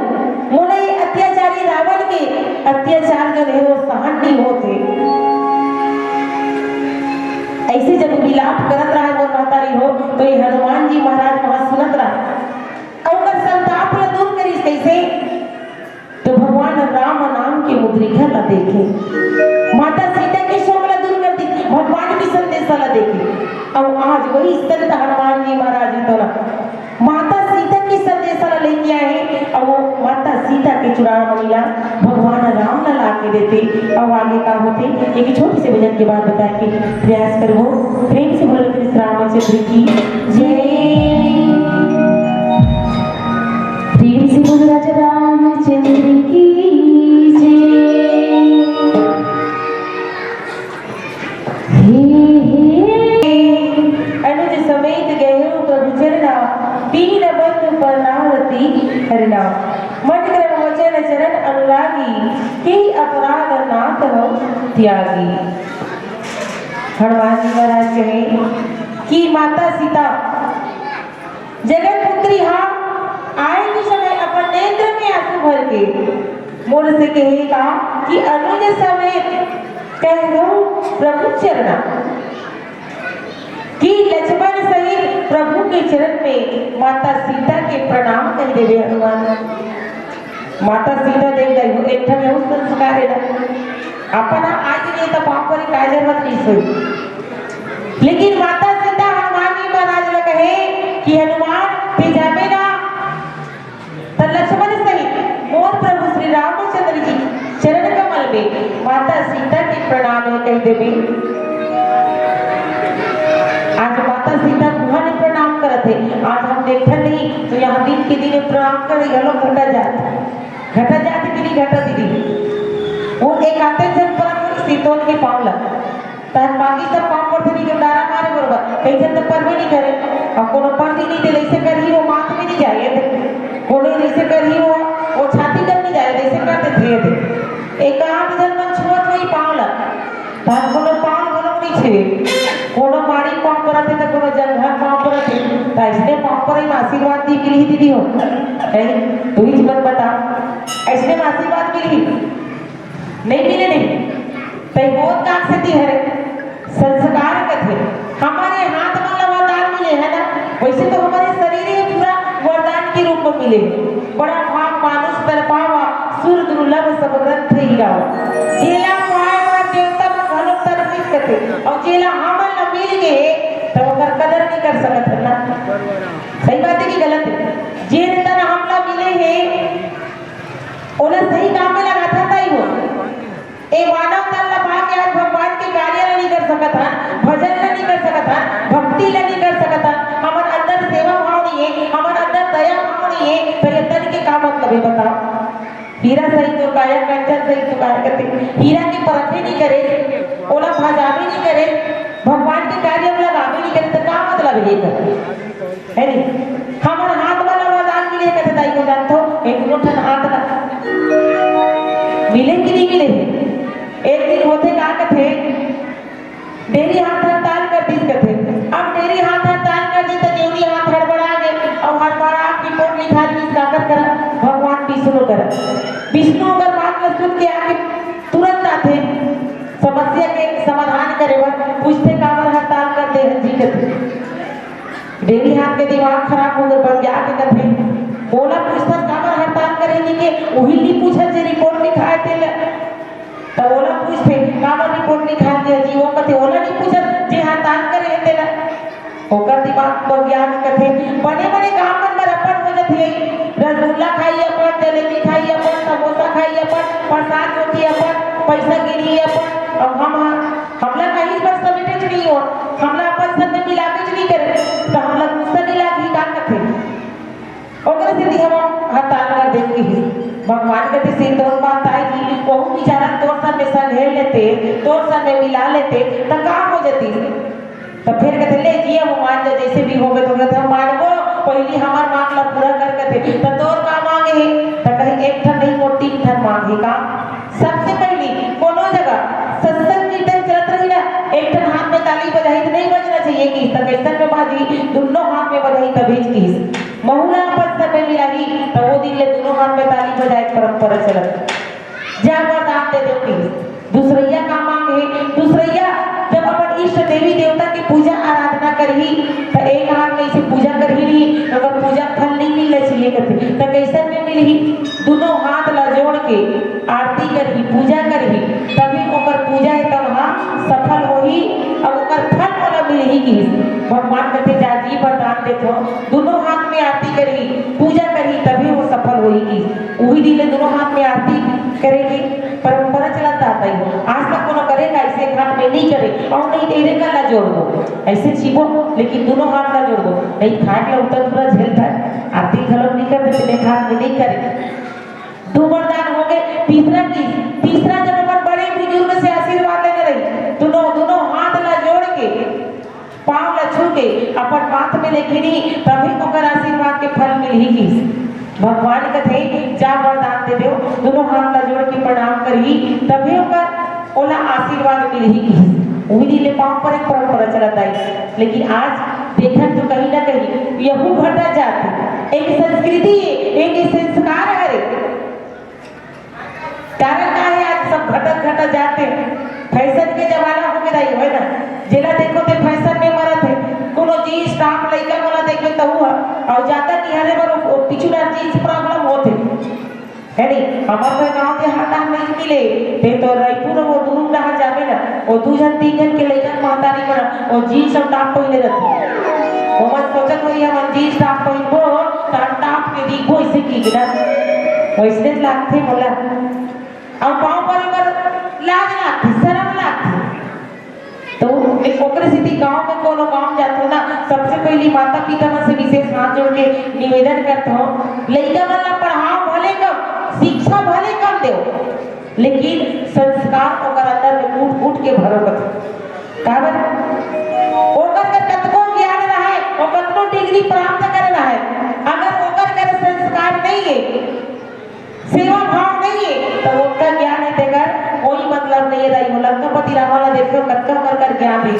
मोला ये अत्याचारी रावण के अत्याचार जो हे वो सहन नहीं होत हे। ऐसे जब विलाप करत रहे मोर महतारी हो, तो ये हनुमान जी महाराज वहां सुनत रहे। अउ ओकर संताप ला दूर करिस कैसे? तो भगवान राम नाम के मुद्रिका ला देखे, माता सीता के शोक ला दूर कर दी, भगवान के संदेशा ला देखे। अउ आज वही संत हनुमान जी महाराज ही तो ना माता सीता के संदेशा ला लेके आए, अउ वो माता सीता के चूड़ामणि ला भगवान राम ला लाके देते। अउ आगे का होते, एक छोटे से भजन के बाद बताए के प्रयास करबो। प्रेम से बोलो श्री रामचंद्र की जय। प्रेम से बोलो राजा रामचंद्र की जय। हे, हे। अनुज समेत गए हो प्रभु चरना, दीन बंधु परनारती हरना। मन क्रम वचन चरण अनुरागी, के अपराध नाथ हो त्यागी। हनुमान जी महाराज कहे कि माता सीता जगत पुत्री हा आए के समय अपन नेत्र में आंसू भर के मोर से कहे का कि अनुज समेत कह दो प्रभु चरना, कि लक्ष्मण सहित प्रभु के चरण में माता सीता के प्रणाम कह देवे हनुमान। माता सीता देख गई हो, एक ठन अउ संस्कार हे ना। अपन आज नहीं तो पाँव परी का जरूरत नहीं सोई। लेकिन माता सीता हनुमान जी महाराज ला कहे कि हनुमान, ते जाबे ना, त लक्ष्मण सहित मोर प्रभु श्री रामचंद्र जी चरण कमल में माता सीता के प्रणाम हे कह देवे। आज माता सीता तुहर प्रणाम करत हे। आज हम देखत नहीं तो यहाँ दिन के दिन प्रणाम करे घलो घटा जात, घटा जात कि नहीं घटा दीदी? वो एक आते जन पर सीतोन के पाँव लग तहन बाकी सब पाँव परथे नहीं, जो डारा मारे बरोबर, कई झन तो परबे नहीं करे। अब कोनो परदी नहीं दे, ऐसे करही वो माथ में नहीं जाए, कोनो ऐसे करही वो, वो छाती कर नहीं जाए, ऐसे कर देथे ये दे। एक आध झन मन छुअत वही पाँव ला, तहन कोनो पाँव घलो नहीं छुए, कोनो माड़ी पाँव परत हे तो कोनो जंघा पाँव परत हे, तो ऐसने पाँव पर ही आशीर्वाद दी मिलही दीदी हो, नहीं? तू ही मन बता, ऐसने आशीर्वाद मिलही? नहीं मिले नहीं। तई बहुत काक सेती हरे। संस्कार कथे। हमर ये हाथ मन ला वरदान मिले हे ना, वैसे तो हमर ये शरीर ही पूरा वरदान के रूप में मिले हे। बड़ा भाग मानुष तन पावा, सुर दुर्लभ सब ग्रंथ ही गावा। जेला पाए बर देवता मन घलो तरसिस कथे। अउ जेला हमन ला मिल गे, त ओकर कदर नहीं कर सकत हे ना। सही बात हे कि गलत हे? जेन तन हमला मिले हे, ओला सही काम में लगाथन तई हो। ए मानव तन ला पाके आज भगवान के कार्य ला नहीं कर सकत हन, भजन ला नहीं कर सकत हन, भक्ति ला नहीं कर सकत हन, हमर अंदर सेवा भाव नहीं हे, हमर अंदर दया भाव नहीं हे, तो ये तन के का मतलब हे बताओ? हीरा सही तो काया, कंचन सही तो काया कहते, हीरा के परखे नहीं करे, ओला भजावे नहीं करे, भगवान के कार्य में लगावे नहीं करे, तो का मतलब हे एकर? हे नहीं? हमर हाथ वाला वरदान मिले कथे दाई को जानथो, एक दो ठन हाथ ला मिले कि नहीं मिले? एक दिन होथे का कथे, डेरी हाथ हड़ताल कर दीस कथे। अब डेरी हाथ हड़ताल कर दी तो डेरी हाथ हड़बड़ा गे, अउ हड़बड़ा के रिपोर्ट लिखा दीस काकर करा, भगवान विष्णु करा। विष्णु अगर बात ला सुन के आके तुरंत आथे, समस्या के समाधान करे बर पूछथे, काबर हड़ताल कर दे हन जी कथे। डेरी हाथ के दिमाग खराब हो गे, बतिया के कथे, मोला पूछथस काबर हड़ताल करे जी के, उही नी पूछत जे रिपोर्ट लिखाए तेला। त ओला पूछथे, काबर रिपोर्ट लिखाए दे जी, वो कथे, ओला नी बगिया के कथे, बने बने काम मन बर अपन हो जथे। रसगुल्ला खाई अपन, जलेबी खाई अपन, समोसा खाई अपन, प्रसाद रोटी अपन, पैसा गिनी अपन। अब हम, हमला कहीं पर समेटे च नहीं हो, हमला अपन संग में मिलावे च नहीं करे, तो हमला गुस्सा नहीं लागी का कथे? ओकर सेती हम हताल कर देख के ही भगवान कथे, "से तोर बात आए जी, कहूँ बिचारा तोर संग में संघेल लेते, तोर संग में मिला लेते, त का हो जती?" त फिर कथे, "ले जिया, वो मान जा, जैसे भी होगे।" तो कथे, "मानबो, पहिली हमार मांग ला पूरा कर।" कथे, "त तोर का मांग हे?" त कहे, "एक ठन नहीं, मोर तीन ठन मांग हे।" का? सबसे पहिली कोनो जगह सत्संग कीर्तन चलत रही ना, एक ठन हाथ में ताली बजाही त नहीं बजना चाहिए कि, त कैसन में बाजी, दुनों हाथ में बजाही तभी चीज। महू ला अपन संग में मिलाही, त वो दिन ले दुनों हाथ में ताली बजाए के परंपरा चलत। जा वरदान दे दो कि दूसरैया का मांग हे, दूसरैया जब अपन इष्ट देवी देवता के पूजा आराधना करही, त एक हाथ में इसे पूजा करही नहीं, ओकर पूजा फल नहीं मिलना चाहिए करते, त कैसन में मिलही? दुनों हाथ ला जोड़ के आरती करही, पूजा करही, तभी ओकर पूजा हे, तब हाँ सफल होही, अउ ओकर फल ओला मिलही किहिस। भगवान कथे, "जा जी, वरदान देथव, दुनों हाथ में आरती करही, पूजा करही, तभी वो सफल होही," किहिस। उही दिन ले दुनों हाथ में आरती करे के परंपरा चलत आत हे। आज तक कोनो करे का ऐसे एक हाथ में नहीं करे, अउ नहीं तेरे का ला जोड़बो, ऐसे छीबो, लेकिन दुनों हाथ ला जोड़बो, नहीं खाट ला उतर पूरा झेल था, आरती घलो नहीं कर देते, एक हाथ में नहीं करे। दो वरदान हो गए। तीसरा चीज, तीसरा जब अपन बड़े बुजुर्ग से आशीर्वाद लेने रही, दोनों, दोनों हाथ ला जोड़ के, पांव ला छू के अपन माथ में लेखिनी, तभी ओकर आशीर्वाद के फल मिलही किहिस। भगवान कथे, "जा वरदान दे देव, दोनों हाथ ला जोड़ के प्रणाम करही, तभी ओकर, ओला आशीर्वाद मिलही किहिस।" उही दिन ले पांव परे के परंपरा चलत आई। लेकिन आज देखत तो कहीं ना कहीं यहू घटा जात हे। एक संस्कृति हे, एक संस्कार हरे। कारण का हे, आज सब घटत घटत जात हे। फैशन के जमाना हो गे दाई, हे ना? जेला देखो ते फैशन में मरत हे। कोनो जींस टॉप लइका मन ला देखबे तहू ह। अउ ज्यादा निहारे बर ओ, ओ पिछू डार जींस प्रॉब्लम होत हे। हे नहीं, हमर तो गांव देहात डाहर नहीं मिले, ते तो रायपुर वो दुरुग डाहर जाबे ना, वो दू झन तीन झन के लइका महतारी मन वो जींस अउ टॉप पहिने रहथे। ओमन सोचत होही, "हमन जींस टॉप पहिनबो, त हम टॉप के दिखबो," ऐसे की ना, वैसने लागथे मोला। अउ पांव परे बर लाज लागथे, शरम लागथे। तो एक ओकरे सेती गांव में कोनो गांव जाथो ना, सबसे पहली माता पिता मन से विशेष हाथ जोड़ के निवेदन करथो, लइका मन ला पढ़ाओ भले कम, शिक्षा भले कम देव, लेकिन संस्कार ओकर अंदर में कूट कूट के भरो कथो। काबर? ओकर कर कतको ज्ञान रहे, ओ कतनो डिग्री प्राप्त करे रहे, अगर ओकर कर संस्कार नहीं है, सेवा भाव नहीं है, तो ओकर ज्ञान है तेकर कोई मतलब नहीं है दाई। वो लंकापति रावण ला देखो, कतका ओकर कर ज्ञान है,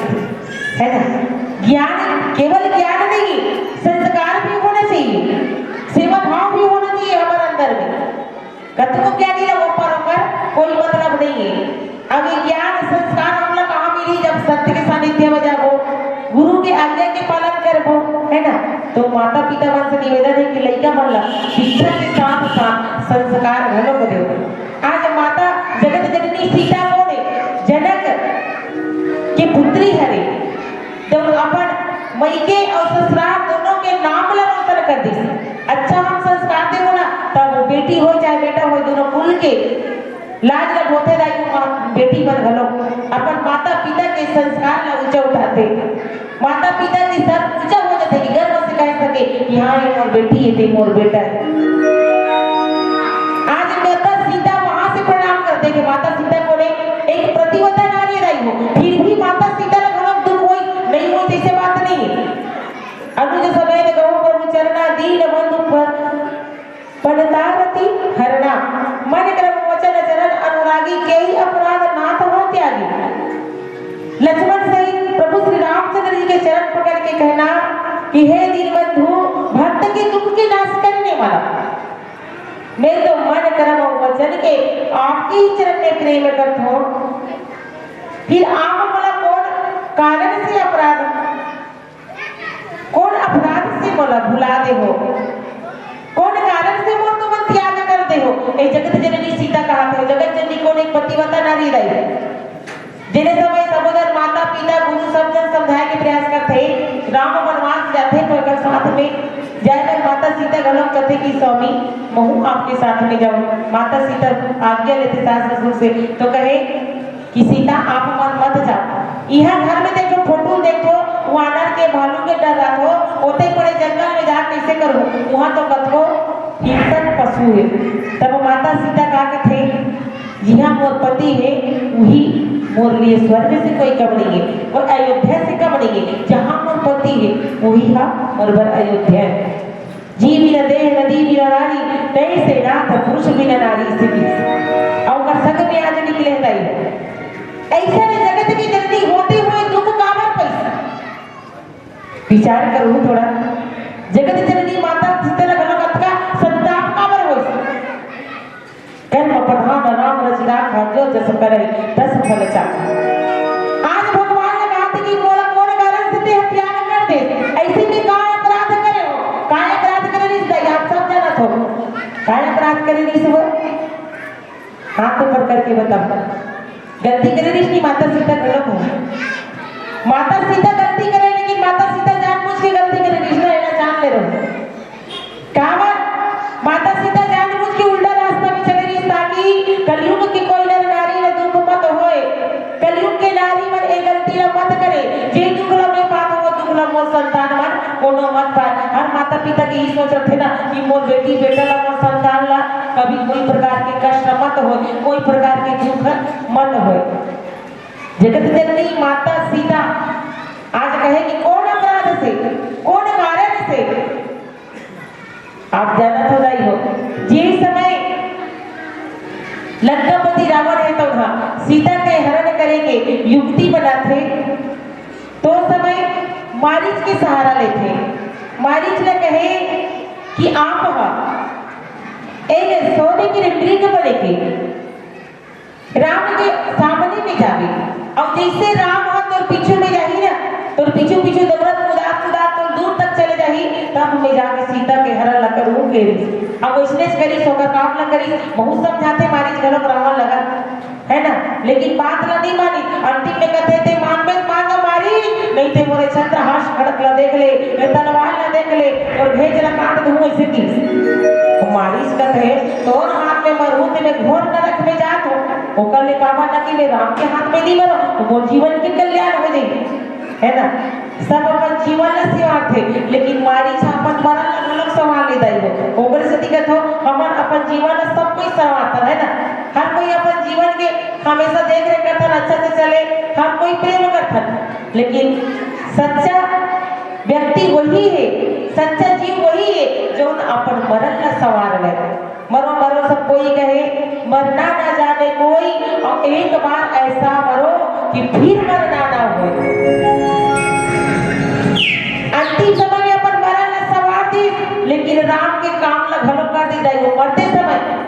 है ना? ज्ञान, केवल ज्ञान नहीं, संस्कार भी होना चाहिए, सेवा भाव भी होना चाहिए हमारे अंदर में। कतको ज्ञानी ला ओपर ओकर कोई मतलब नहीं है। अब ये ज्ञान संस्कार हमला कहाँ मिली? जब संत के सानिध्य में जाबो, गुरु के आज्ञा के पालन करबो, है ना? तो माता पिता मन से निवेदन है कि लइका मन ला शिक्षा के साथ साथ संस्कार घलो को देव। आज माता जगत जननी सीता कोन हे? जनक के पुत्री हरे। तो अपन मइके अउ ससुराल दोनों के नाम ला रोशन कर दिस। अच्छा हम संस्कार देबो ना, तब वो बेटी हो चाहे बेटा हो, दोनों कुल के लाज ला ढोथे दाई, वो माँ, बेटी मन घलो अपन माता पिता के संस्कार ला ऊंचा उठाथे। माता पिता के सर ऊंचा हो जाथे कि गर्व से कह सके कि हाँ, ये मोर बेटी है, ते मोर बेटा है। आज माता सीता वहां से प्रणाम करथे कि माता सीता कोन हे? एक पतिव्रता नारी रही हो, फिर भी माता सीता ला घलो दुख होई, नहीं होई, जैसे बात नहीं है। अनुज समेत गहु प्रभु चरना, दीन बंधु पर पनतारती हरना। मन क्रम वचन चरण अनुरागी, केहि अपराध नाथ हो त्यागी। लक्ष्मण सहित प्रभु श्री रामचंद्र जी के चरण पकड़ के कहना कि हे दीनबंधु, भक्त के दुख के नाश करने वाला, मैं तो मन क्रम वचन के आपके ही चरण में प्रेम करता हूँ, फिर आप मोला कौन कारण से अपराध कोन अपराध से मोला भुला दे हो? कोन कारण से मोर तुमन त्याग कर दे हो? ए जगत जननी सीता कहाथे। जगत जननी कोन? एक पतिव्रता नारी रही। जेने समय सबो जन माता, पिता, गुरु सब जन समझाए के प्रयास करथे। राम वनवास जाथे, में जाए बर माता सीता घलो कथे कि स्वामी, महू आपके साथ में जाऊं। माता सीता आज्ञा लेथे सास ससुर से, तो कहे कि सीता, आप मन मत जाओ। इहाँ घर में देखो, फोटो देखो, वानर के, भालू के डर रहो, ओते बड़े जंगल में जा कैसे करो? वहां तो कतको हिंसक पशु है। तब माता सीता का कथे, जिहाँ मोर पति हे, उही मोर लिए स्वर्ग से कोई कम नहीं है, कोई अयोध्या से कम नहीं है। जहाँ मोर पति हे, उही हा मोर बर अयोध्या है। "जी बिन देह नदी बिन नारी, तैसे नाथ पुरुष बिन नारी" स्थिति। अउ ओकर संग में आज निकले हताई। ऐसा ने जगत की जननी होते हुए दुख काबर पैसा? विचार करूँ थोड़ा, जगत जननी माता सीता ला घलो कतका संताप काबर होइस? कर्म प्रधान राम रचना, जो जस करे तस फल चाखा। आज भगवान ने कहा था कि मोला कोन कारण से ते त्याग कर दे, ऐसे में काय अपराध करे हो? काय अपराध करे रिस दाई, आप सब जानत हो। काय अपराध करे रिस वो? हाथ ऊपर करके बताओ। गलती करे रिस कि माता सीता गलत हो? माता सीता गलती करे, लेकिन माता सीता जानबूझ के गलती करे रिस ना, एला जान ले रहो। काबर? माता सीता जानबूझ के उल्टा रास्ता में चले रहिस, ताकि कलयुग के कोई नर नारी ला दुख मत होए। कलयुग के नारी मन ए गलती ला मत करे। जे दुख ला मैं पात हूँ, वो दुख ला मोर संतान मन कोनो मत पाए। हर माता पिता के यही सोच रथे ना कि मोर बेटी बेटा ला, मोर संतान ला कभी कोई प्रकार के कष्ट मत होए, कोई प्रकार के दुख मत होए। जगत जननी माता सीता आज कहे कि कोन अपराध से, कोन कारण से आप जानत हो दाई हो, जे समय लंकापति रावण हे तो हा सीता के हरण करे के युक्ति बनाथे, तो समय मारीच के सहारा लेथे। मारीच ने कहे कि आप हा एक सोने के मृग बने के राम के सामने में जाबे, अउ जैसे राम ह तोर पीछू में जाही ना, तोर पीछू पीछू दौड़त कुदात कुदात तोर दूर तक चले जाही, तब में जाके सीता के हरण ला करहूं के रिस। अब वैसने करिस, ओकर काम ला करिस, बहुत समझाथे मारिच घलोक रावण लगा, है ना, लेकिन बात ला नहीं मानी। अंतिम में कथे, "ते मानबे त मांग मारी, नहीं ते मोरे चंद्रहास खड़ग ला देख ले, ए तलवार ला देख ले, अउ भेज ला काट दूं," ऐसे की। मारिच कथे, "तोर हाथ में मरहूं ते मैं घोर नरक में जात हूं।" ओकर ले काबर न कि मैं राम के हाथ में नहीं मरो, तो मोर जीवन के कल्याण हो जाई, है ना? सब अपन जीवन ला सिवारथे, लेकिन मारिच अपन मरण ला घलोक संवार ले दाई हो। ओकर सेती कथो, हमन अपन जीवन ला सब कोई संवारथन, है ना? हर कोई अपन जीवन के हमेशा देख रेख करथन, अच्छा से चले, हर कोई प्रेम करथन, लेकिन सच्चा व्यक्ति वही है, सच्चा जीव वही है, जो अपन मरण ला संवार ले। मरो मरो सब कोई कहे, मरना ना जाने कोई, और एक बार ऐसा मरो कि फिर मरना ना हो। अंतिम समय में अपन मरण ला संवार दिस, लेकिन राम के काम ला घलो कर दिस दाई हो। मरते समय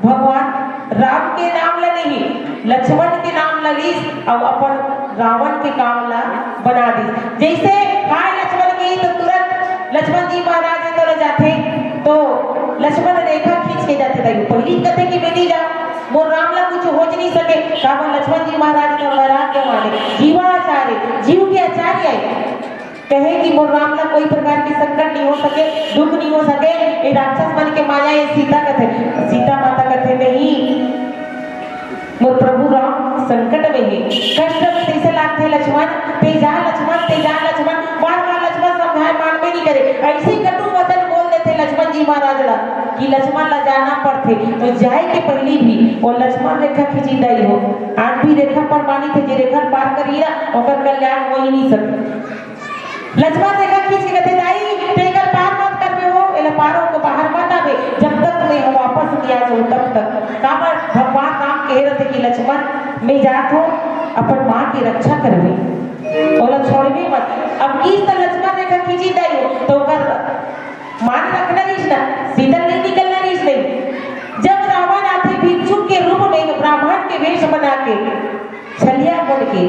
भगवान राम के नाम ला नहीं, लक्ष्मण के नाम ला लिस, अउ अपन रावण के काम ला बना दिस। जैसे हाय लक्ष्मण की, तो तुरंत लक्ष्मण जी महाराज हे तो जाथे, तो लक्ष्मण रेखा खींच के जाथे। दाई, पहली कथे कि मैं नहीं जाऊं, मोर राम ला कुछ हो नहीं सके, काबर लक्ष्मण जी महाराज का वैराग्य वाले, जीवाचार्य, जीव के आचार्य आए, कहे कि मोर राम ला कोई प्रकार के संकट नहीं हो सके, दुख नहीं हो सके, ये राक्षस मन के माया, ये सीता कथे। सीता माता कथे, "नहीं, मोर प्रभु राम संकट में हे, कष्ट में।" जैसे लागथे, "लक्ष्मण, ते जा, लक्ष्मण, ते जा, लक्ष्मण।" बार बार लक्ष्मण समझाए, मानबे नहीं करे। ऐसे कटु वचन बोल देथे लक्ष्मण जी महाराज ला कि लक्ष्मण ला जाना पड़थे। तो जाए के पहली भी वो लक्ष्मण रेखा खींची दाई हो। आज भी रेखा प्रमाणित है, जे रेखा पार करी ना, ओकर कल्याण हो ही नहीं सके। लक्ष्मण रेखा खींच के कथे, "दाई, ते एकर पार मत करबे हो, एला पार होके बाहर मत आबे, जब तक मैं ह वापस नहीं आ जाऊं तब तक।" काबर भगवान राम कहे रहते कि लक्ष्मण, मैं जात हूं, अपन माँ की रक्षा करबे, ओला छोड़बे मत। अब किस तरह लक्ष्मण रेखा खींची दाई हो, तो ओकर मान रखना रहिस ना, सीता नहीं निकलना रहिस नहीं। जब रावण आथे भिक्षु के रूप में, ब्राह्मण के वेश बना के, छलिया बन के,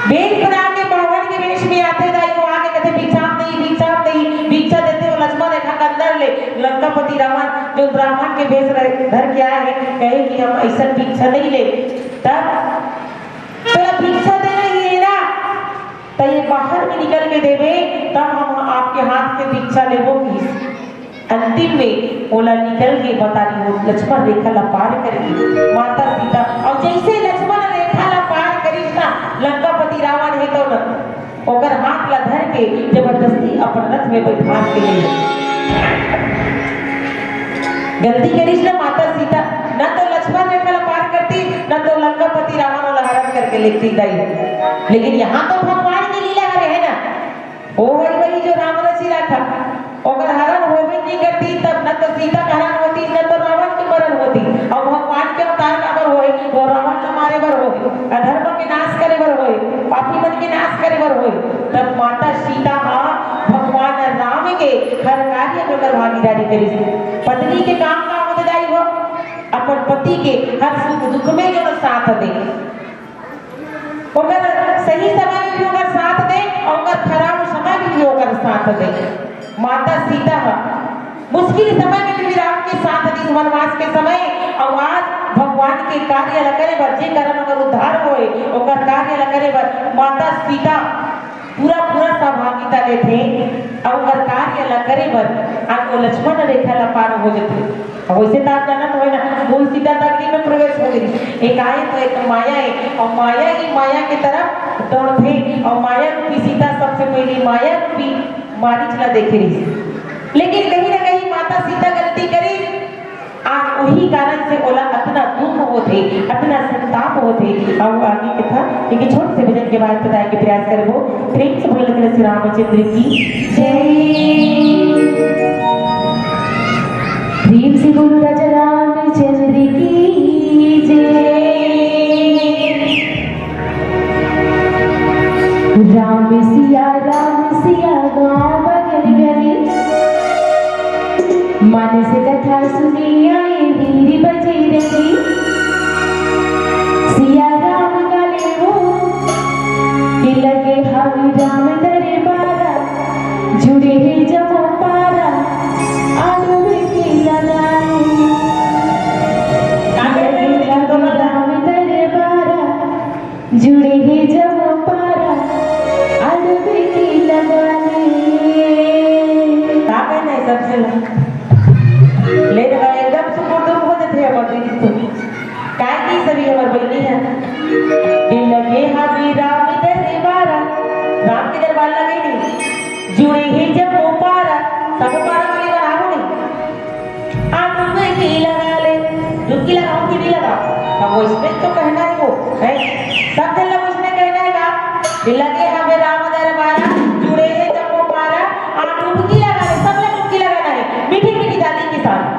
वेश बना के ब्राह्मण के वेश में आथे दाई, वो आके कथे, "भिक्षाम देहि, भिक्षाम देहि।" भिक्षा देथे, वो लक्ष्मण रेखा के अंदर ले लंकापति रावण जो ब्राह्मण के वेश रहे, धर के आए हे, कहे कि हम ऐसा भिक्षा नहीं ले। तब तोला भिक्षा देना ही है ना, त ये बाहर में निकल के देबे, तब हम आपके हाथ से भिक्षा लेबो किहिस। अंतिम में ओला निकल के बता रही हो, लक्ष्मण रेखा ला पार करके माता सीता, और जैसे लक्ष्मण रेखा ला पार करिस ना, लंकापति रावण हे तो न, ओकर हाथ ला धर के जबरदस्ती अपन रथ में बैठा के ले गलती करिस ना माता सीता, न तो लक्ष्मण रेखा ला पार करती, न तो लंकापति रावण ओला हरण करके लेती दाई। लेकिन यहाँ तो भगवान की लीला हरे है ना, ओ हरि वही जो राम रचि राखा, ओकर हरण होबे नहीं करती, तब न तो सीता के हरण होती, न तो रावण के मरण होती। और भगवान के अवतार काबर होए? वो रावण ला मारे बर होए, अधर्म के नाश करे बर होए, पापी मन के नाश करे बर होए। तब माता सीता हा भगवान राम के हर कार्य में ओकर भागीदारी करिस। पत्नी के काम का होथे दाई हो? अपन पति के हर सुख दुख में जो साथ दे, ओकर सही समय में भी ओकर साथ दे और ओकर खराब समय में भी ओकर साथ दे। माता सीता ह मुश्किल समय में भी राम के साथ दी, वनवास के समय, और आज भगवान के कार्य ल करे बर, जे कारण ओकर उद्धार होए, ओकर कार्य ल करे बर माता सीता पूरा पूरा सहभागिता लेथे, और ओकर कार्य ल करे बर आज वो लक्ष्मण रेखा ल पार हो जथे। अब वैसे तो आप जानत होय ना, मूल सीता तो अग्नि में प्रवेश हो गई। एक आए तो एक माया है, और माया ही माया की तरफ दौड़थे, और माया रूपी सीता सबसे पहले माया रूपी मारीच ला देखे रही। लेकिन कहीं ना कहीं माता सीता गलती करी, आज वही कारण से ओला अतना दुख होथे, अतना संताप होथे। और आगे कथा एक छोट से भजन के बाद बताए के प्रयास करबो। प्रेम से बोल के श्री रामचंद्र की जय। प्रेम से बोलो राजा रामचंद्र की जय। राम सिया, राम सिया, गाँव बगल गली। मानस कथा सुने आए वीर बजरंगी। सिया राम गाले हो, कि लगे हावी राम दरबारा। जुड़े हे जम्मो पारा, आलू बेटी लगाए। का कहे रहे थे? राम दरबारा, जुड़े हे जम्मो पारा, आलू बेटी लगाए। का कहना है सबसे? ले रहा है, एकदम सुकुर दुर हो जाते हैं, बकरी जी तुम। काय की सभी हमर बहिनी है। दिल लगे हावी राम दरबारा, राम के दरबार लगे नहीं। जुड़े हे जम्मो पारा, सब पारा वाले बना हो नहीं। आप डुबकी लगा ले, डुबकी लगाओ कि नहीं लगाओ? अब वो इसमें तो कहना है वो, है? सब जन लोग उसने कहना है का? दिल लगे हावी राम दरबारा, जुड़े हे जम्मो पारा, आप डुबकी लगा ले, सब लोग डुबकी लगाना है, मीठी मीठी दादी के साथ।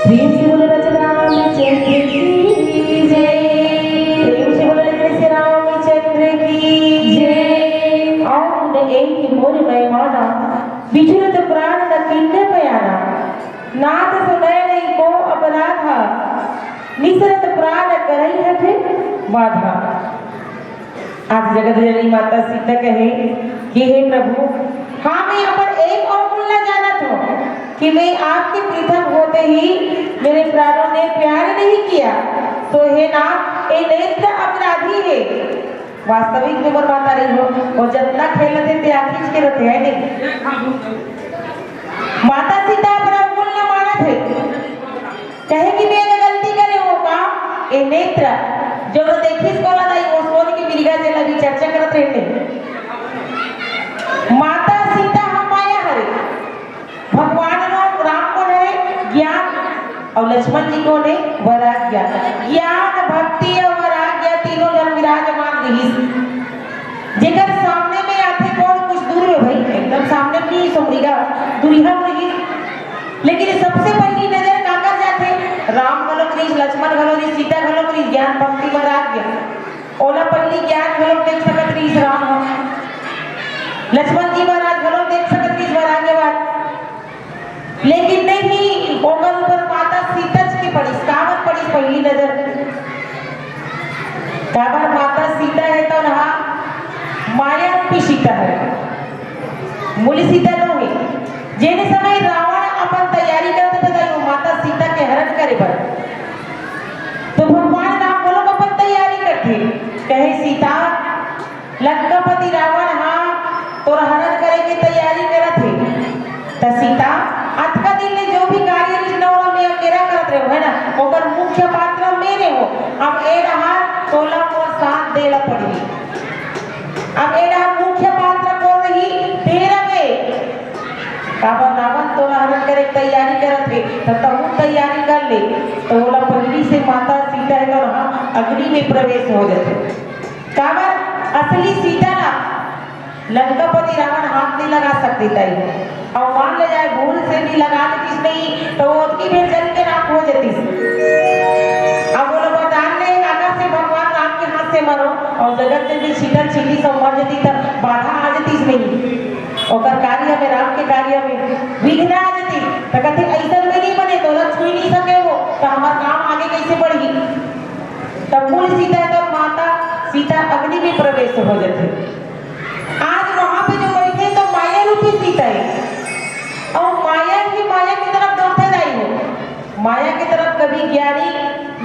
प्रेम से बोलो राजा रामचंद्र की जय। प्रेम से बोलो राजा रामचंद्र की जय। अउर ए मोर मेहमाना, बिछुरत प्राण न किन्ने पयाना। नाथ सुनय नहीं को अपराधा, निसरत प्राण करई हठे बाधा। आज जगत जननी माता सीता कहे कि हे प्रभु, हाँ, मैं अपन एक अवगुण ला जानत हूँ कि मैं आपके पृथक होते ही मेरे प्राणों ने प्यार नहीं किया, तो हे नाथ, ए नेत्र अपराधी हे। वास्तविक में मोर माता नहीं हो, वो जतना खेलत हे ते आखिच के रथे, है नहीं? माता सीता अपन अवगुण ला मानत हे। कहे कि मैं एला गलती करे हो का? ए नेत्र, जो न देखिस कोला दाई, वो सोन के मिर्गा जेला भी चर्चा करत रहते। माता सीता ह माया हरे, भगवान राम, राम कोन हरे? ज्ञान। अउ लक्ष्मण जी कोन हे? वैराग्य। ज्ञान, भक्ति अउ वैराग्य तीनों जन विराजमान रहिस। जेकर सामने में आथे कोन? कुछ दूर में भाई, एकदम सामने में नहीं, सो मृगा, दूरिहा में रहिस। लेकिन सबसे पहली नजर काकर जाथे? राम घलो रिहिस, लक्ष्मण घलो रिहिस, सीता घलो रिहिस, ज्ञान भक्ति वैराग्य। ओला पहली ज्ञान घलो देख सकत रिहिस राम ह। लक्ष्मण जी महाराज घलो देख सकत रिहिस वैराग्यवाद। लेकिन नहीं, ओकर ऊपर माता सीता जी के पड़िस, काबर पड़िस पहली नजर? काबर माता सीता हे तो ओनहा माया रूपी सीता हे, मूल सीता नो हे। जेने समय रावण अपन तैयारी करत हे, वो माता सीता के हरण करे बर, तो भगवान राम घलोक अपन तैयारी करथे, कहे, "सीता, लंकापति रावण हा तोर हरण करे के तैयारी करत हे।" त सीता, "अतका दिन ले जो भी कार्य रहिस ना, ओला मैं अकेला करत रहेंव, है ना? ओकर मुख्य पात्र मैं रहेंव। अब ए डहर तोला मोर साथ दे ला पड़ही।" अब ए डहर मुख्य पात्र कोन रही? तें रहे। काबर रावण तोला हरण करे के तैयारी करत हे, त तहूं तैयारी कर ले। त ओला पहिली से माता सीता अग्नि में प्रवेश हो जाथे। काबर? असली सीता ला लंकापति रावण हाथ नहीं लगा सकते ताई। और मान ले जाए, भूल से भी लगा देतीस नहीं, तो वो ओतकी बेर जल के राख हो जातीस। अब वो लोग वरदान ले, आकाश से भगवान राम के हाथ से मरो, और जगत में भी छीटा छीटी सब मर जाती, तब बाधा आ जातीस नहीं। ओकर कार्य में, राम के कार्य में विघ्न आ जाती। तो कहते, "ऐसा में नहीं बने, तोला छुई नहीं सके वो, तो हमार काम आगे कैसे बढ़ी?" तब मूल सीता है, तब माता सीता अग्नि में प्रवेश हो जाते। आज वहां पे जो बैठे हैं, तो माया रूपी सीता है, और माया ही माया की तरफ दौड़ते जाई हो। माया की तरफ कभी ज्ञानी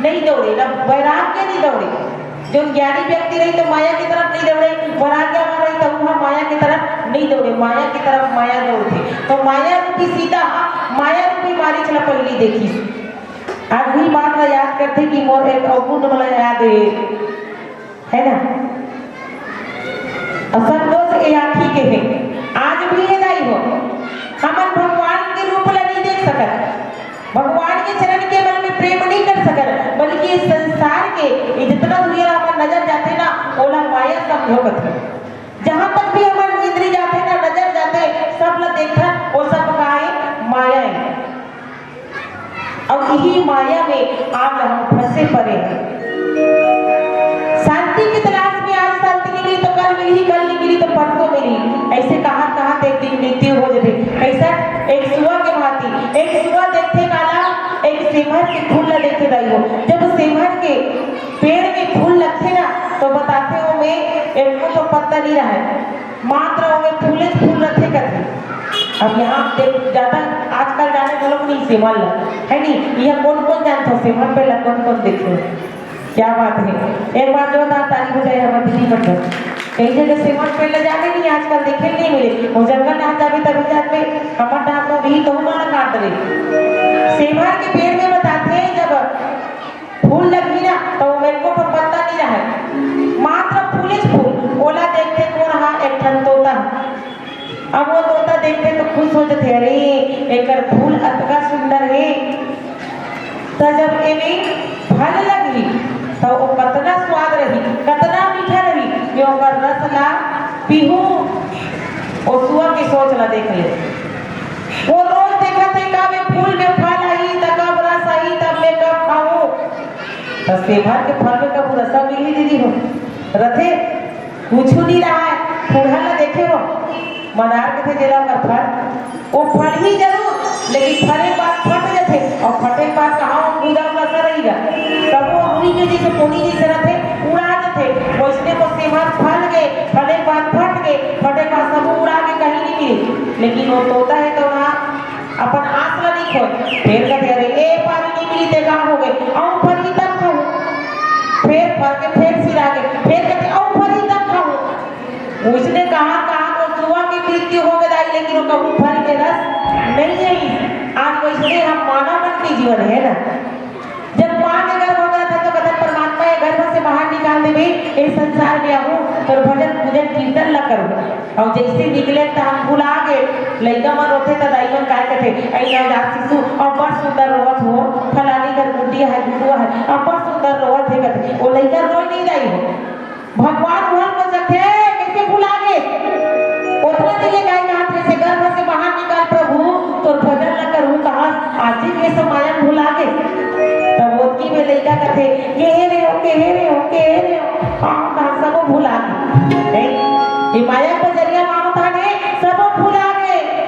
नहीं दौड़े, ना वैराग्य नहीं दौड़े। जो ज्ञानी व्यक्ति रही, तो माया की तरफ नहीं दौड़े, वैराग्य वाला रही, तो वह माया की तरफ नहीं दौड़े, माया की तरफ माया दौड़ते। तो माया रूपी सीता, माया रूपी मारीच ला पहली देखी। आज भी बात ला याद करते कि मोर एक अवगुण मला याद है, है ना? असंतोष ए आँखी के है, आज भी है दाई हो। हमन भगवान के रूप ला नहीं देख सकत, भगवान के चरण कमल में प्रेम नहीं कर सकत, बल्कि इस संसार के ये जितना दुनिया ला हमर नजर जाते ना, ओला माया समझो कथे। जहाँ तक भी हमर इंद्री जाते ना, नजर जाते, सब ला देखत, वो सब का है? माया है। अब यही माया में आज हम फंसे पड़े हैं। शांति की तलाश में आज शांति नहीं मिली तो कल मिली, कल नहीं मिली तो परसों मिली। ऐसे कहाँ कहाँ एक दिन मृत्यु हो जाते। ऐसा एक सुआ के भांति, एक सुआ देखते काला, एक सेमर के फूल ला देखते दाई हो। जब सेमर के पेड़ में फूल लगते ना, तो बताते हो में एक को तो पत्ता नहीं रहा है, मात्र ओमे फूले फूल रथे कथे। अब यहाँ देख, ज्यादा आजकल जाने घलो नहीं सेमर ला, है नहीं? यह कौन कौन जानत हो सेमर पेड़ ला, कौन कौन देखे हो? क्या बात है, एक बार जोरदार ताली बजाए हमर दीदी मन बर। कई जगह सेमर पेड़ ला जाने नहीं, आजकल देखे नहीं मिले। वो जंगल ना जाबे तभी जात में हमर डांस हो रही तो हमारा काट रही। सेमर के पेड़ में बताते हैं, जब फूल लगही ना, तो ओमे एको ठो पत्ता नहीं रहे, मात्र फूलेच फूल। ओला देखते कोन हा? एक ठन तोता। अब वो तोता देखते तो खुश हो जाते, "अरे, एकर फूल अतका सुंदर है।" तो जब एमे फल लगही, तो वो कतना स्वाद रही, कतना मीठा रही, कि ओकर रस ला पीहू। वो सुआ के सोच ला देख ले, वो रोज देखत है, "कब ये फूल में फल आही, त कब रस आही, तब मैं कब खाऊं?" त सेमर के फल में कभू रसा मिलही दीदी हो? रथे? कुछु नहीं रहा है। फूलहा ला देखे हो? मदार के थे जेला ओकर फल, वो फल ही जरूर, लेकिन फले के बाद फट जथे, और फटे के बाद कहाँ वो गूदा रसा रहिगा? तब वो रुई के जैसे पोनी जैसे रथे, उड़ा जथे। वैसने वो सेमर फल के, फले के बाद फट के, फटे के बाद सब उड़ा के कहीं नहीं मिले। लेकिन वो तोता है तो वहाँ अपन आस ला नहीं खोए। फेर कथे, "अरे, ए पारी नहीं मिली, ते का हो गए? अउ फरही तब खाऊं।" फेर फर के फेर सिरा के, फेर कथे, "अउ फरही तब खाऊं।" उसने कहा, कहा वो सुआ की मृत्यु हो गई, लेकिन वो कभू फल के रस नहीं है। आज वैसने हम मानव मन के जीवन है ना, जब माँ के गर्भ होता था तो कथन परमात्मा ये गर्भ से बाहर निकाल देबे, इस संसार में आहू तोर भजन पूजन कीर्तन ला करूँ। और जैसे निकले त हम भुला गए। लइका मन रोथे त दाई मन काय कथे, "ऐ नवजात शिशु, अब्बड़ सुंदर रोवत हो, फलानी घर गुड्डी है, गुड्डू है, अब्बड़ सुंदर रोवत है," कथे। वो लइका रोए नहीं दाई हो। भगवान भुला सकथे, कैसे भुला गे? ओतना दिन ले गाय कहात रहिसे, "गर्भ से बाहर निकाल प्रभु, तोर भजन ल करहूं कहास, आज ही के समय भुला गे।" तब ओतकी में लइका कथे, "केहे रे हो, केहे रे हो, केहे रे हो।" हाँ, कहा सब भुला गे। नहीं, ये माया के जरिया मानो था ने, सब भुला गे।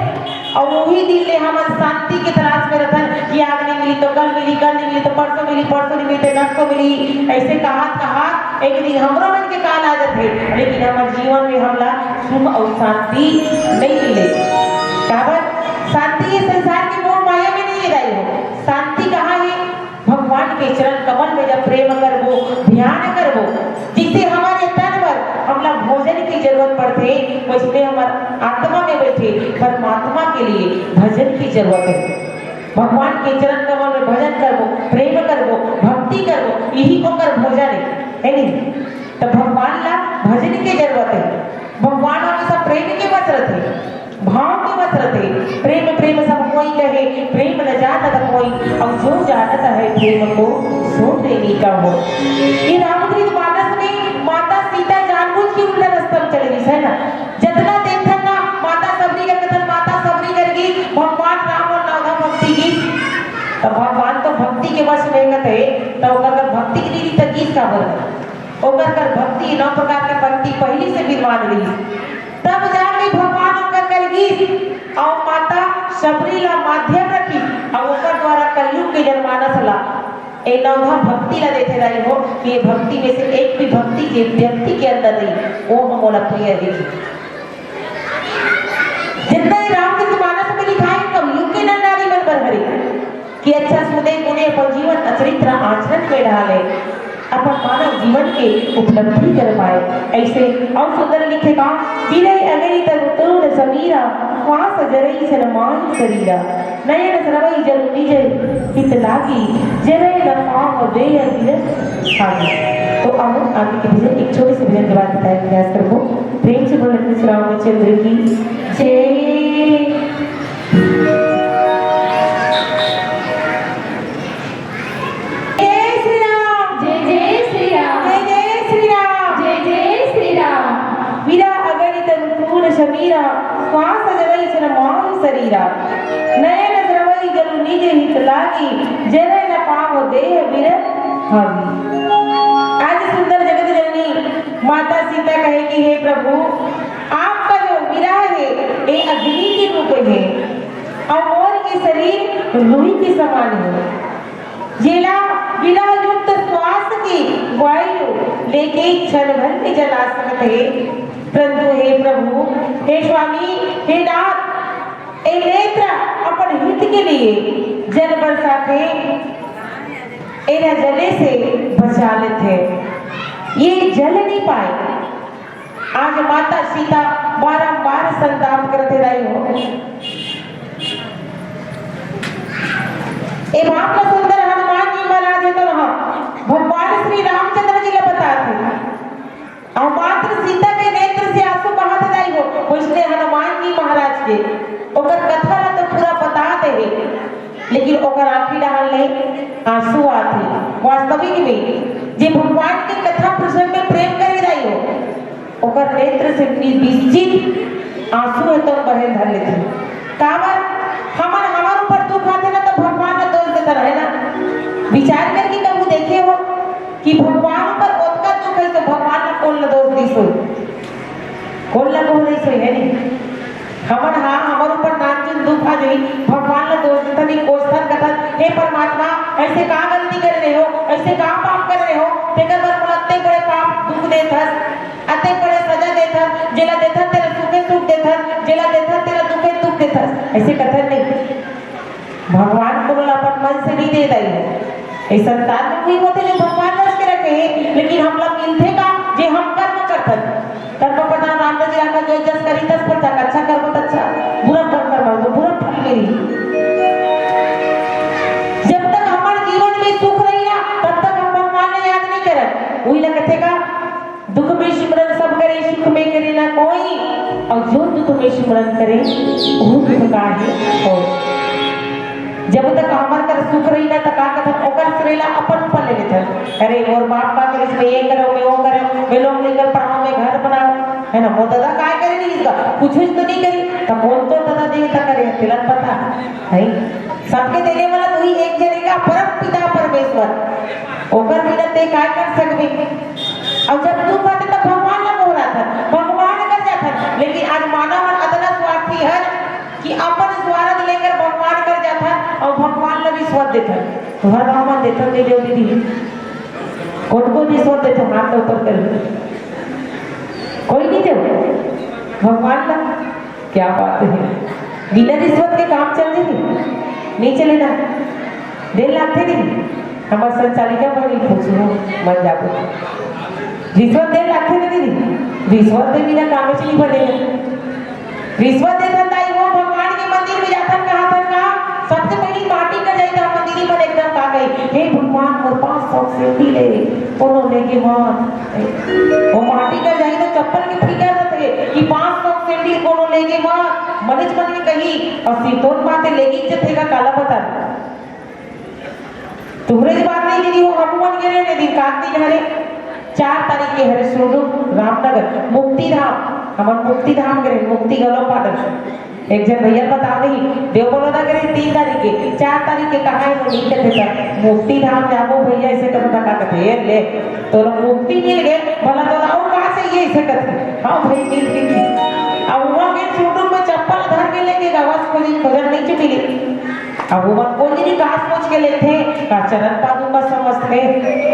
और वही दिन ले हमन शांति के तलाश में रथन कि आज नहीं मिली तो कल मिली, कल नहीं मिली तो परसों मिली, परसों नहीं मिली तो नरसों मिली। ऐसे कहात कहात एक दिन हमरो मन के काल आ जाथे, लेकिन हमर जीवन में हमला सुख और शांति नहीं मिले। काबर? शांति ये संसार के मोह माया में नहीं है दाई हो। शांति कहाँ है? भगवान के चरण कमल में जब प्रेम करबो, ध्यान करबो, जिसे हमारे तन पर हमला भोजन की जरूरत पड़थे, वैसने हमर आत्मा में बैठे परमात्मा के लिए भजन की जरूरत है। भगवान के चरण कमल में भजन करबो, प्रेम करबो, भक्ति करबो, यही ओकर भोजन है, है नहीं? तो भगवान ला भजन की जरूरत है। भगवान हमेशा प्रेम के बस रथे, भाव के बस रथे। प्रेम प्रेम सब कोई कहे, प्रेम न जानत कोई, अउ जो जानत है प्रेम को, सो प्रेमी कहो। ये रामचरित मानस में माता सीता जानबूझ के उल्टा रास्ता में चले रहिस, है ना? जतना देखथन ना, माता सबरी कर कथन, माता सबरी कर गई, भगवान राम अउ नवधा भक्ति की। तो भगवान तो भक्ति के वश में कथे, तो ओकर कर भक्ति की रीति तक गीत का बोल, ओकर कर भक्ति, नौ प्रकार के भक्ति पहली से विद्वान रही। तब जाके भगवान ओकर कर गीत अउ माता शबरी ला माध्यम रखी अउ ओकर द्वारा कलयुग के जनमानस ला ए नवधा भक्ति ला देथे दाई हो, कि ये भक्ति में से एक भी भक्ति के व्यक्ति के अंदर नहीं, वो हम ओला प्रिय रही। जितना ही रामचरित मानस में लिखा है, कलयुग के नर नारी मन बर हरे। कि अच्छा सुने गुने अपन जीवन अचरित्र आचरण में डाले, अपन मानव जीवन के उपलब्धि कर पाए। ऐसे अउ सुंदर लिखे का, "विरह अगरि तनु तोर समीरा, श्वास जरई सन माहि सरीरा। नयन सरवई जल निज हित लागी, जरय न पाव देह बिरह भागी।" तो अब आगे के भजन, एक छोटे से भजन के बाद बताए प्रयास करबो। प्रेम से बोले श्री रामचंद्र की जय। जय श्री राम। जय जय श्री राम। जय जय श्री राम। जय जय श्री राम। विरह अगरि तनु तोर समीरा, श्वास जरई सन माहि सरीरा। नयन सरवई जल निज हित लागी, जरय न पाव देह बिरह भागी। आज सुंदर जगत जननी माता सीता कहे कि हे प्रभु, आपका जो विरह है, ये अग्नि के रूप है, अउ मोर ये शरीर रुई के समान है। जेला विरह युक्त श्वास के वायु लेके क्षण भर में जला सकत हे, परंतु हे प्रभु, हे स्वामी, हे नाथ, ए नेत्र अपन हित के लिए जल बरसाथे, एला जले से बचा लेथे, ये जल नहीं पाए। आज माता सीता बारंबार संताप करत हे, दाई हो। ए बात ला सुंदर हनुमान जी महाराज हे तो वहाँ भगवान श्री रामचंद्र जी ला बतात हे। अउ मात्र सीता के नेत्र से आंसू बहत हे, दाई हो, वैसने हनुमान जी महाराज के ओकर कथा ला तो पूरा बता दे हे, लेकिन ओकर आंखी डहान ले आंसू आत हे। वास्तविक में जे भगवान के कथा प्रसंग में प्रेम करे, दाई हो, ओकर नेत्र से नि-, निश्चित आंसू ह तो बहे धर लेथे। काबर? हमन, हमर ऊपर दुख आथे ना, तो भगवान ला दोष देथन, है ना? विचार करके कभू देखे हो कि भगवान ऊपर ओतका दुख है, तो भगवान ला कोन ला दोष दिस होही? कोन ला कोन दिस होही, है नहीं? हमन, हाँ, हमर ऊपर नानचुन दुख आ जाही, भगवान ला दोष देथन, कोसथन, कथन, "हे परमात्मा, ऐसे का गलती करे रहे हो, ऐसे का पाप करे रहे हो, तेकर बर मोला अत्ते बड़े पाप दुख देत हस?" अतेक बड़े सजा देथस, जेला देथस तेला सुखे सुख देथस, जेला देथस तेला दुखे दुख देथस। ऐसे कथन नहीं। भगवान कोनो ला अपन मन से नहीं दे, दाई हो। इस संसार में कोई होथे जो भगवान रच के रखे हे, लेकिन हमला मिलथे का, जे हम कर्म करथन। कर्म प्रधान राम जी आखा, जो जस करी तस फल, अच्छा कर्म त अच्छा, बुरा कर्म करबो तो बुरा फल मिली। जब तक हमारे जीवन में सुख रही ना, तब तक हम भगवान ला याद नहीं करन। वही ला कथे का, दुख में सिमरन सब करे, सुख में करे ना कोई, अउ जो दुख में सिमरन करे, वो दुख का हे होय। जब तक हमर कर सुख रही ना, त का कथन, ओकर श्रेय ला अपन ऊपर ले लेथन। अरे, मोर बाप का करिस, मैं ये करो, मैं वो करो, मैं लोन लेकर पढ़ाओ, मैं घर बनाओ, है ना? मोर दादा काय करे नहीं इसका, कुछ तो नहीं करी, त कौन तो दादा दे त करे, तिलन पता है। सबके देने वाला तो ही एक जने का परम पिता परमेश्वर, ओकर बिना ते काय कर सकबे? अउ जब दुख आथे, तब भगवान ला गोहराथन, भगवान कर जाथन। लेकिन आज मानव मन अतना स्वार्थी हन कि अपन स्वार्थ लेकर भगवान कर जाथन अउ भगवान ला रिश्वत देथन। घर बाबा देथन, दे दो दीदी। कोन को रिश्वत देथन, हाथ ऊपर कर। कोई नहीं दे भगवान ला। क्या बात है, बिना रिश्वत के काम चल जाही? नहीं चले ना। देर लागथे नहीं। हमार संचालिका बनी पूछू, मत जाबो। रिश्वत देर लागथे ना दीदी? रिश्वत दे बिना कामे नहीं बने। रिश्वत देथन, दाई हो, भगवान के मंदिर में जाथन, कहाथन का, सबसे पहली माटी कर जाई, तो मंदिर में एकदम का कही, "हे भगवान, मोर पाँच सौ सेंडिल हे, कोनो लेके मत।" वो माटी कर जाई तो चप्पल के फिकर रहथे कि पाँच सौ कि कोनो लेगे म मनेच मन के कही, अउ सिरतोन माते लेगे जथे का काला पता। तुहरे ज बात नहीं दीदी, वो हमू मन गे रहे दिन, का दिन हरे, चार तारीख के हरे सुरडुम रामनगर मुक्तिधाम, हमन मुक्तिधाम गे रहे, मुक्ति गलो पाटन। एक झन भैया बताओ नहीं, देव बलौदा गे रहे तीन तारीख के, चार तारीख के कहाँ है वो नहीं कहते था, मुक्तिधाम जाबो भैया, ऐसे करो ना का कहते, "ए ले, तोला मुक्ति मिल गए, भला तोला और का चाहिए?" ऐसे कहते, "हाँ भाई, मिल गई।" अब वहाँ के सुरडुम में चप्पल धर के लेके गवास खोजी, खोजन नहीं चुकी। अब वो मन कोई नहीं कास खोज के लेथे, का चरण पादुका समझथे,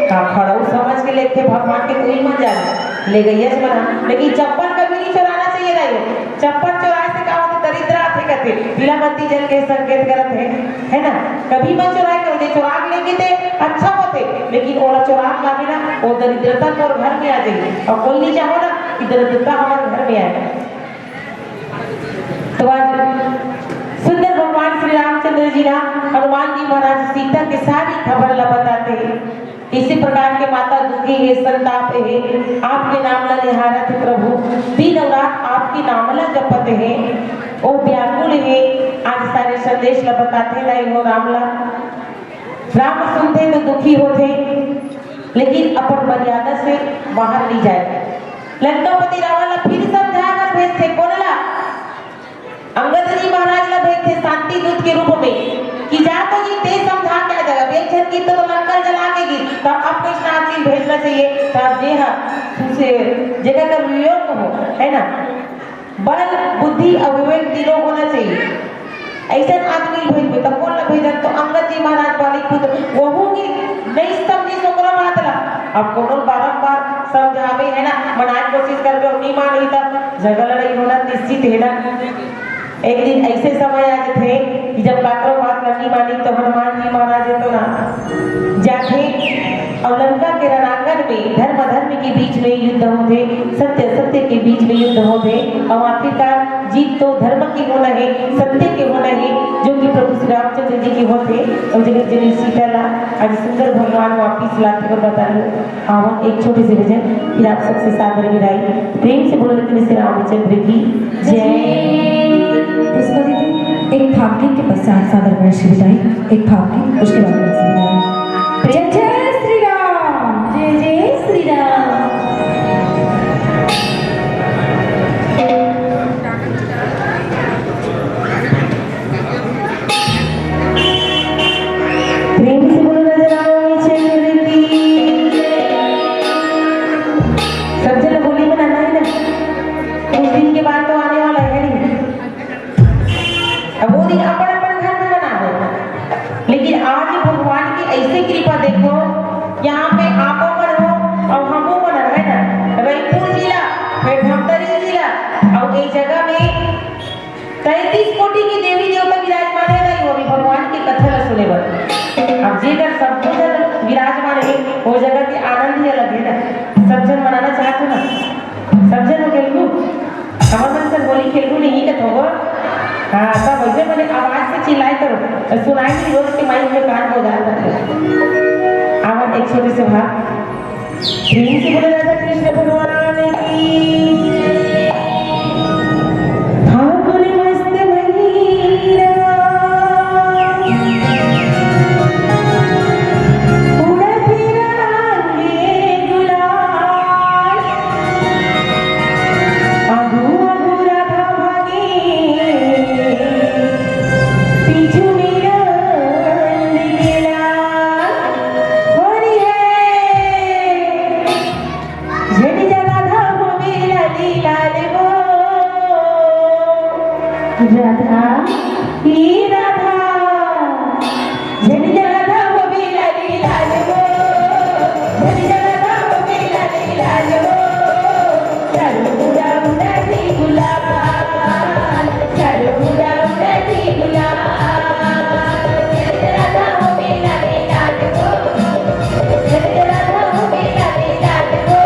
का खड़ाऊ समझ के लेथे, भगवान के कोई मन जाने, ले गई है मना, लेकिन चप्पल कभी नहीं चुराना चाहिए दाई हो। चप्पल चुराए से का होथे? दरिद्र आथे कहथे, पीला बत्ती जल के संकेत करत हे, है ना? कभी मत चुराए करो, जे चुरा के लेगे ते अच्छा होथे, लेकिन ओला चुरा के लाबे ना, वो दरिद्रता तोर घर में आ जाही, अउ कोई नहीं चाहो ना कि दरिद्रता हमारे घर में आए। तो आज सुंदर भगवान श्री रामचंद्र जी ना हनुमान जी महाराज सीता के सारी खबर ला बताते हैं। इसी प्रकार के माता दुखी हे, संताप हे, आपके नाम ला निहारत हे प्रभु, दिन अउ रात आपके नाम ला जपत हे, ओ व्याकुल हे। आज सारे संदेश ला बताते ला हो राम ला। राम सुनथे तो दुखी होथे, लेकिन अपन मर्यादा से बाहर नहीं जाए। लंकापति रावण ला फिर समझा कर भेजथे, कोन ला? अंगद जी महाराज ला भेजथे शांति दूत के रूप में कि जा तो जी ते समझा के आ जाएगा, बेचैन की तो लंका जला के गिर, तो अब कृष्ण आदमी भेजना चाहिए। तो अब जे हा, तुझसे जेकर कर वियोग हो, है ना, बल, बुद्धि अउ विवेक तीनों होना चाहिए। ऐसन आदमी भेजबे, तब कौन ला भेजन? तो अंगद जी महाराज वाली खुद वहू की नहीं समझी ओकरो बात ला। अब कोनो बारंबार समझावे है ना, मनाए कोशिश करबे, नहीं मानही तब झगड़ा नहीं होना निश्चित है ना। एक दिन ऐसे समय आ जथे कि जब काकरो बात ला नहीं मानी तो हनुमान जी महाराज तो ना जाथे अउ लंका के रणांगन में धर्म अधर्म के बीच में युद्ध होथे, सत्य असत्य के बीच में युद्ध होथे, अउ आखिरकार जीत तो धर्म के होना है, सत्य के होना है, जो कि प्रभु श्री रामचंद्र जी के होथे। अउ जगत जननी सीता ला आज सुंदर भगवान वापिस लाथे और बता दो, आवन एक छोटे से भजन, फिर आप सबसे सादर विदाई। प्रेम से बोलो, लेकिन श्री रामचंद्र की जय। पुष्पा दीदी, एक भावगीत के पश्चात सादर वर्ष विदाई, एक भावगीत, उसके बाद वर्ष विदाई। जय जय श्री राम। जय जय श्री राम। प्रेम से बोलो राजा रामचंद्र की। सब जन होली मनाना है ना, कुछ दिन के बाद तो आने वाला है नहीं। अब वो दिन अपन अपन घर में मनाओ, लेकिन आज भगवान की ऐसी कृपा देखो, यहाँ पे आपो मन हो और हमो मन है ना, रईपुर जिला, फिर धमतरी जिला, और ये जगह में तैंतीस कोटि के देवी देवता विराजमान है रही, वो भी भगवान के कथा ला सुने बर। अब जेकर सब जन विराजमान है, वो जगह के आनंद ही अलग है ना। सब जन मनाना चाहते हो ना, सब जन हो खेलबू, हमर मन से होली खेलबू नहीं कथो हो। हाँ, सब वैसे मने आवाज से चिल्लाए करो, तो सुनाई नहीं, रोज के माइक में कान हो जाता है। आवाज एक छोटे से भाग। प्रेम से बोलो राधा कृष्ण भगवान की। फागुन मस्त महीना, उड़त रंगे गुलाल। आगू आगू राधा भागे, पीछू में नंद के लाल। होली है। झन जा राधा होवे लाली लाल वो। राधा, ए राधा। झन जा राधा होवे लाली लाल वो। झन जा राधा होवे लाली लाल वो। चारू मुड़ा उड़ाथे गुलाल। चारू मुड़ा उड़ाथे गुलाल। झन जा राधा होवे लाली लाल वो।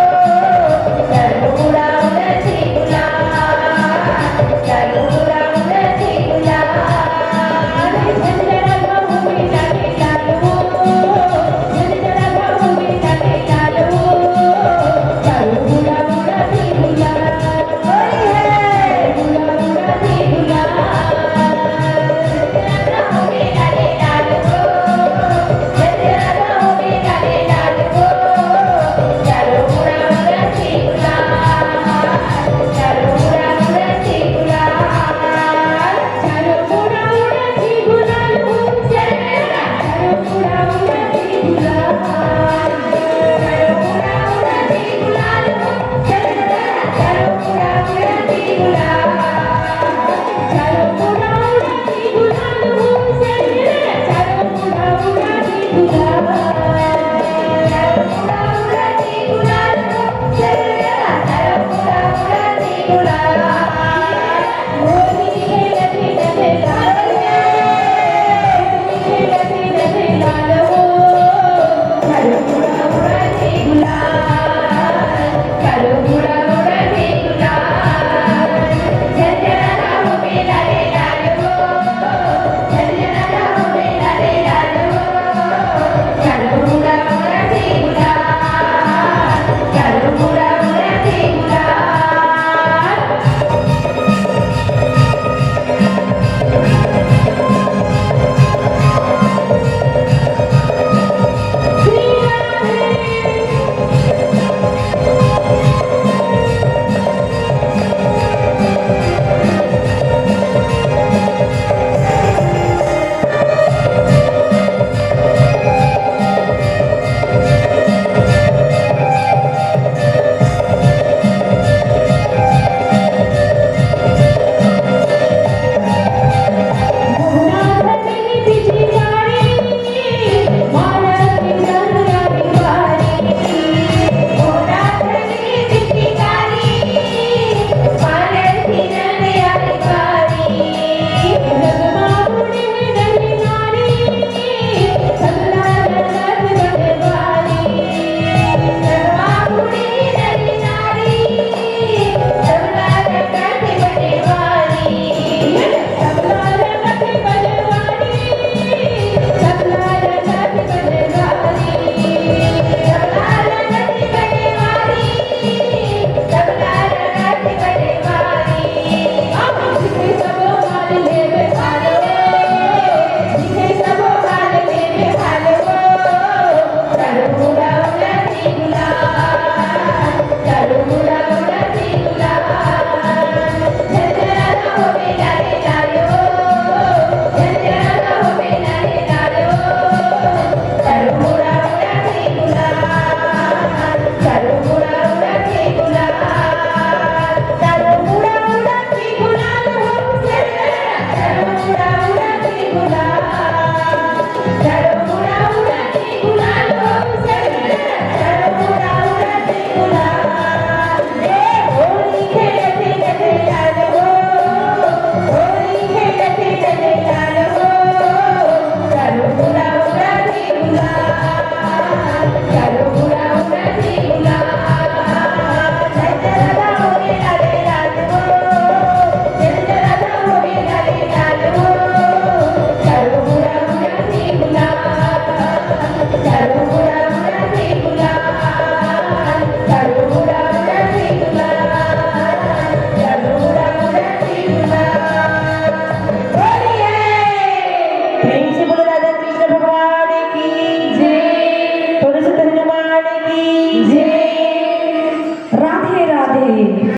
Ade,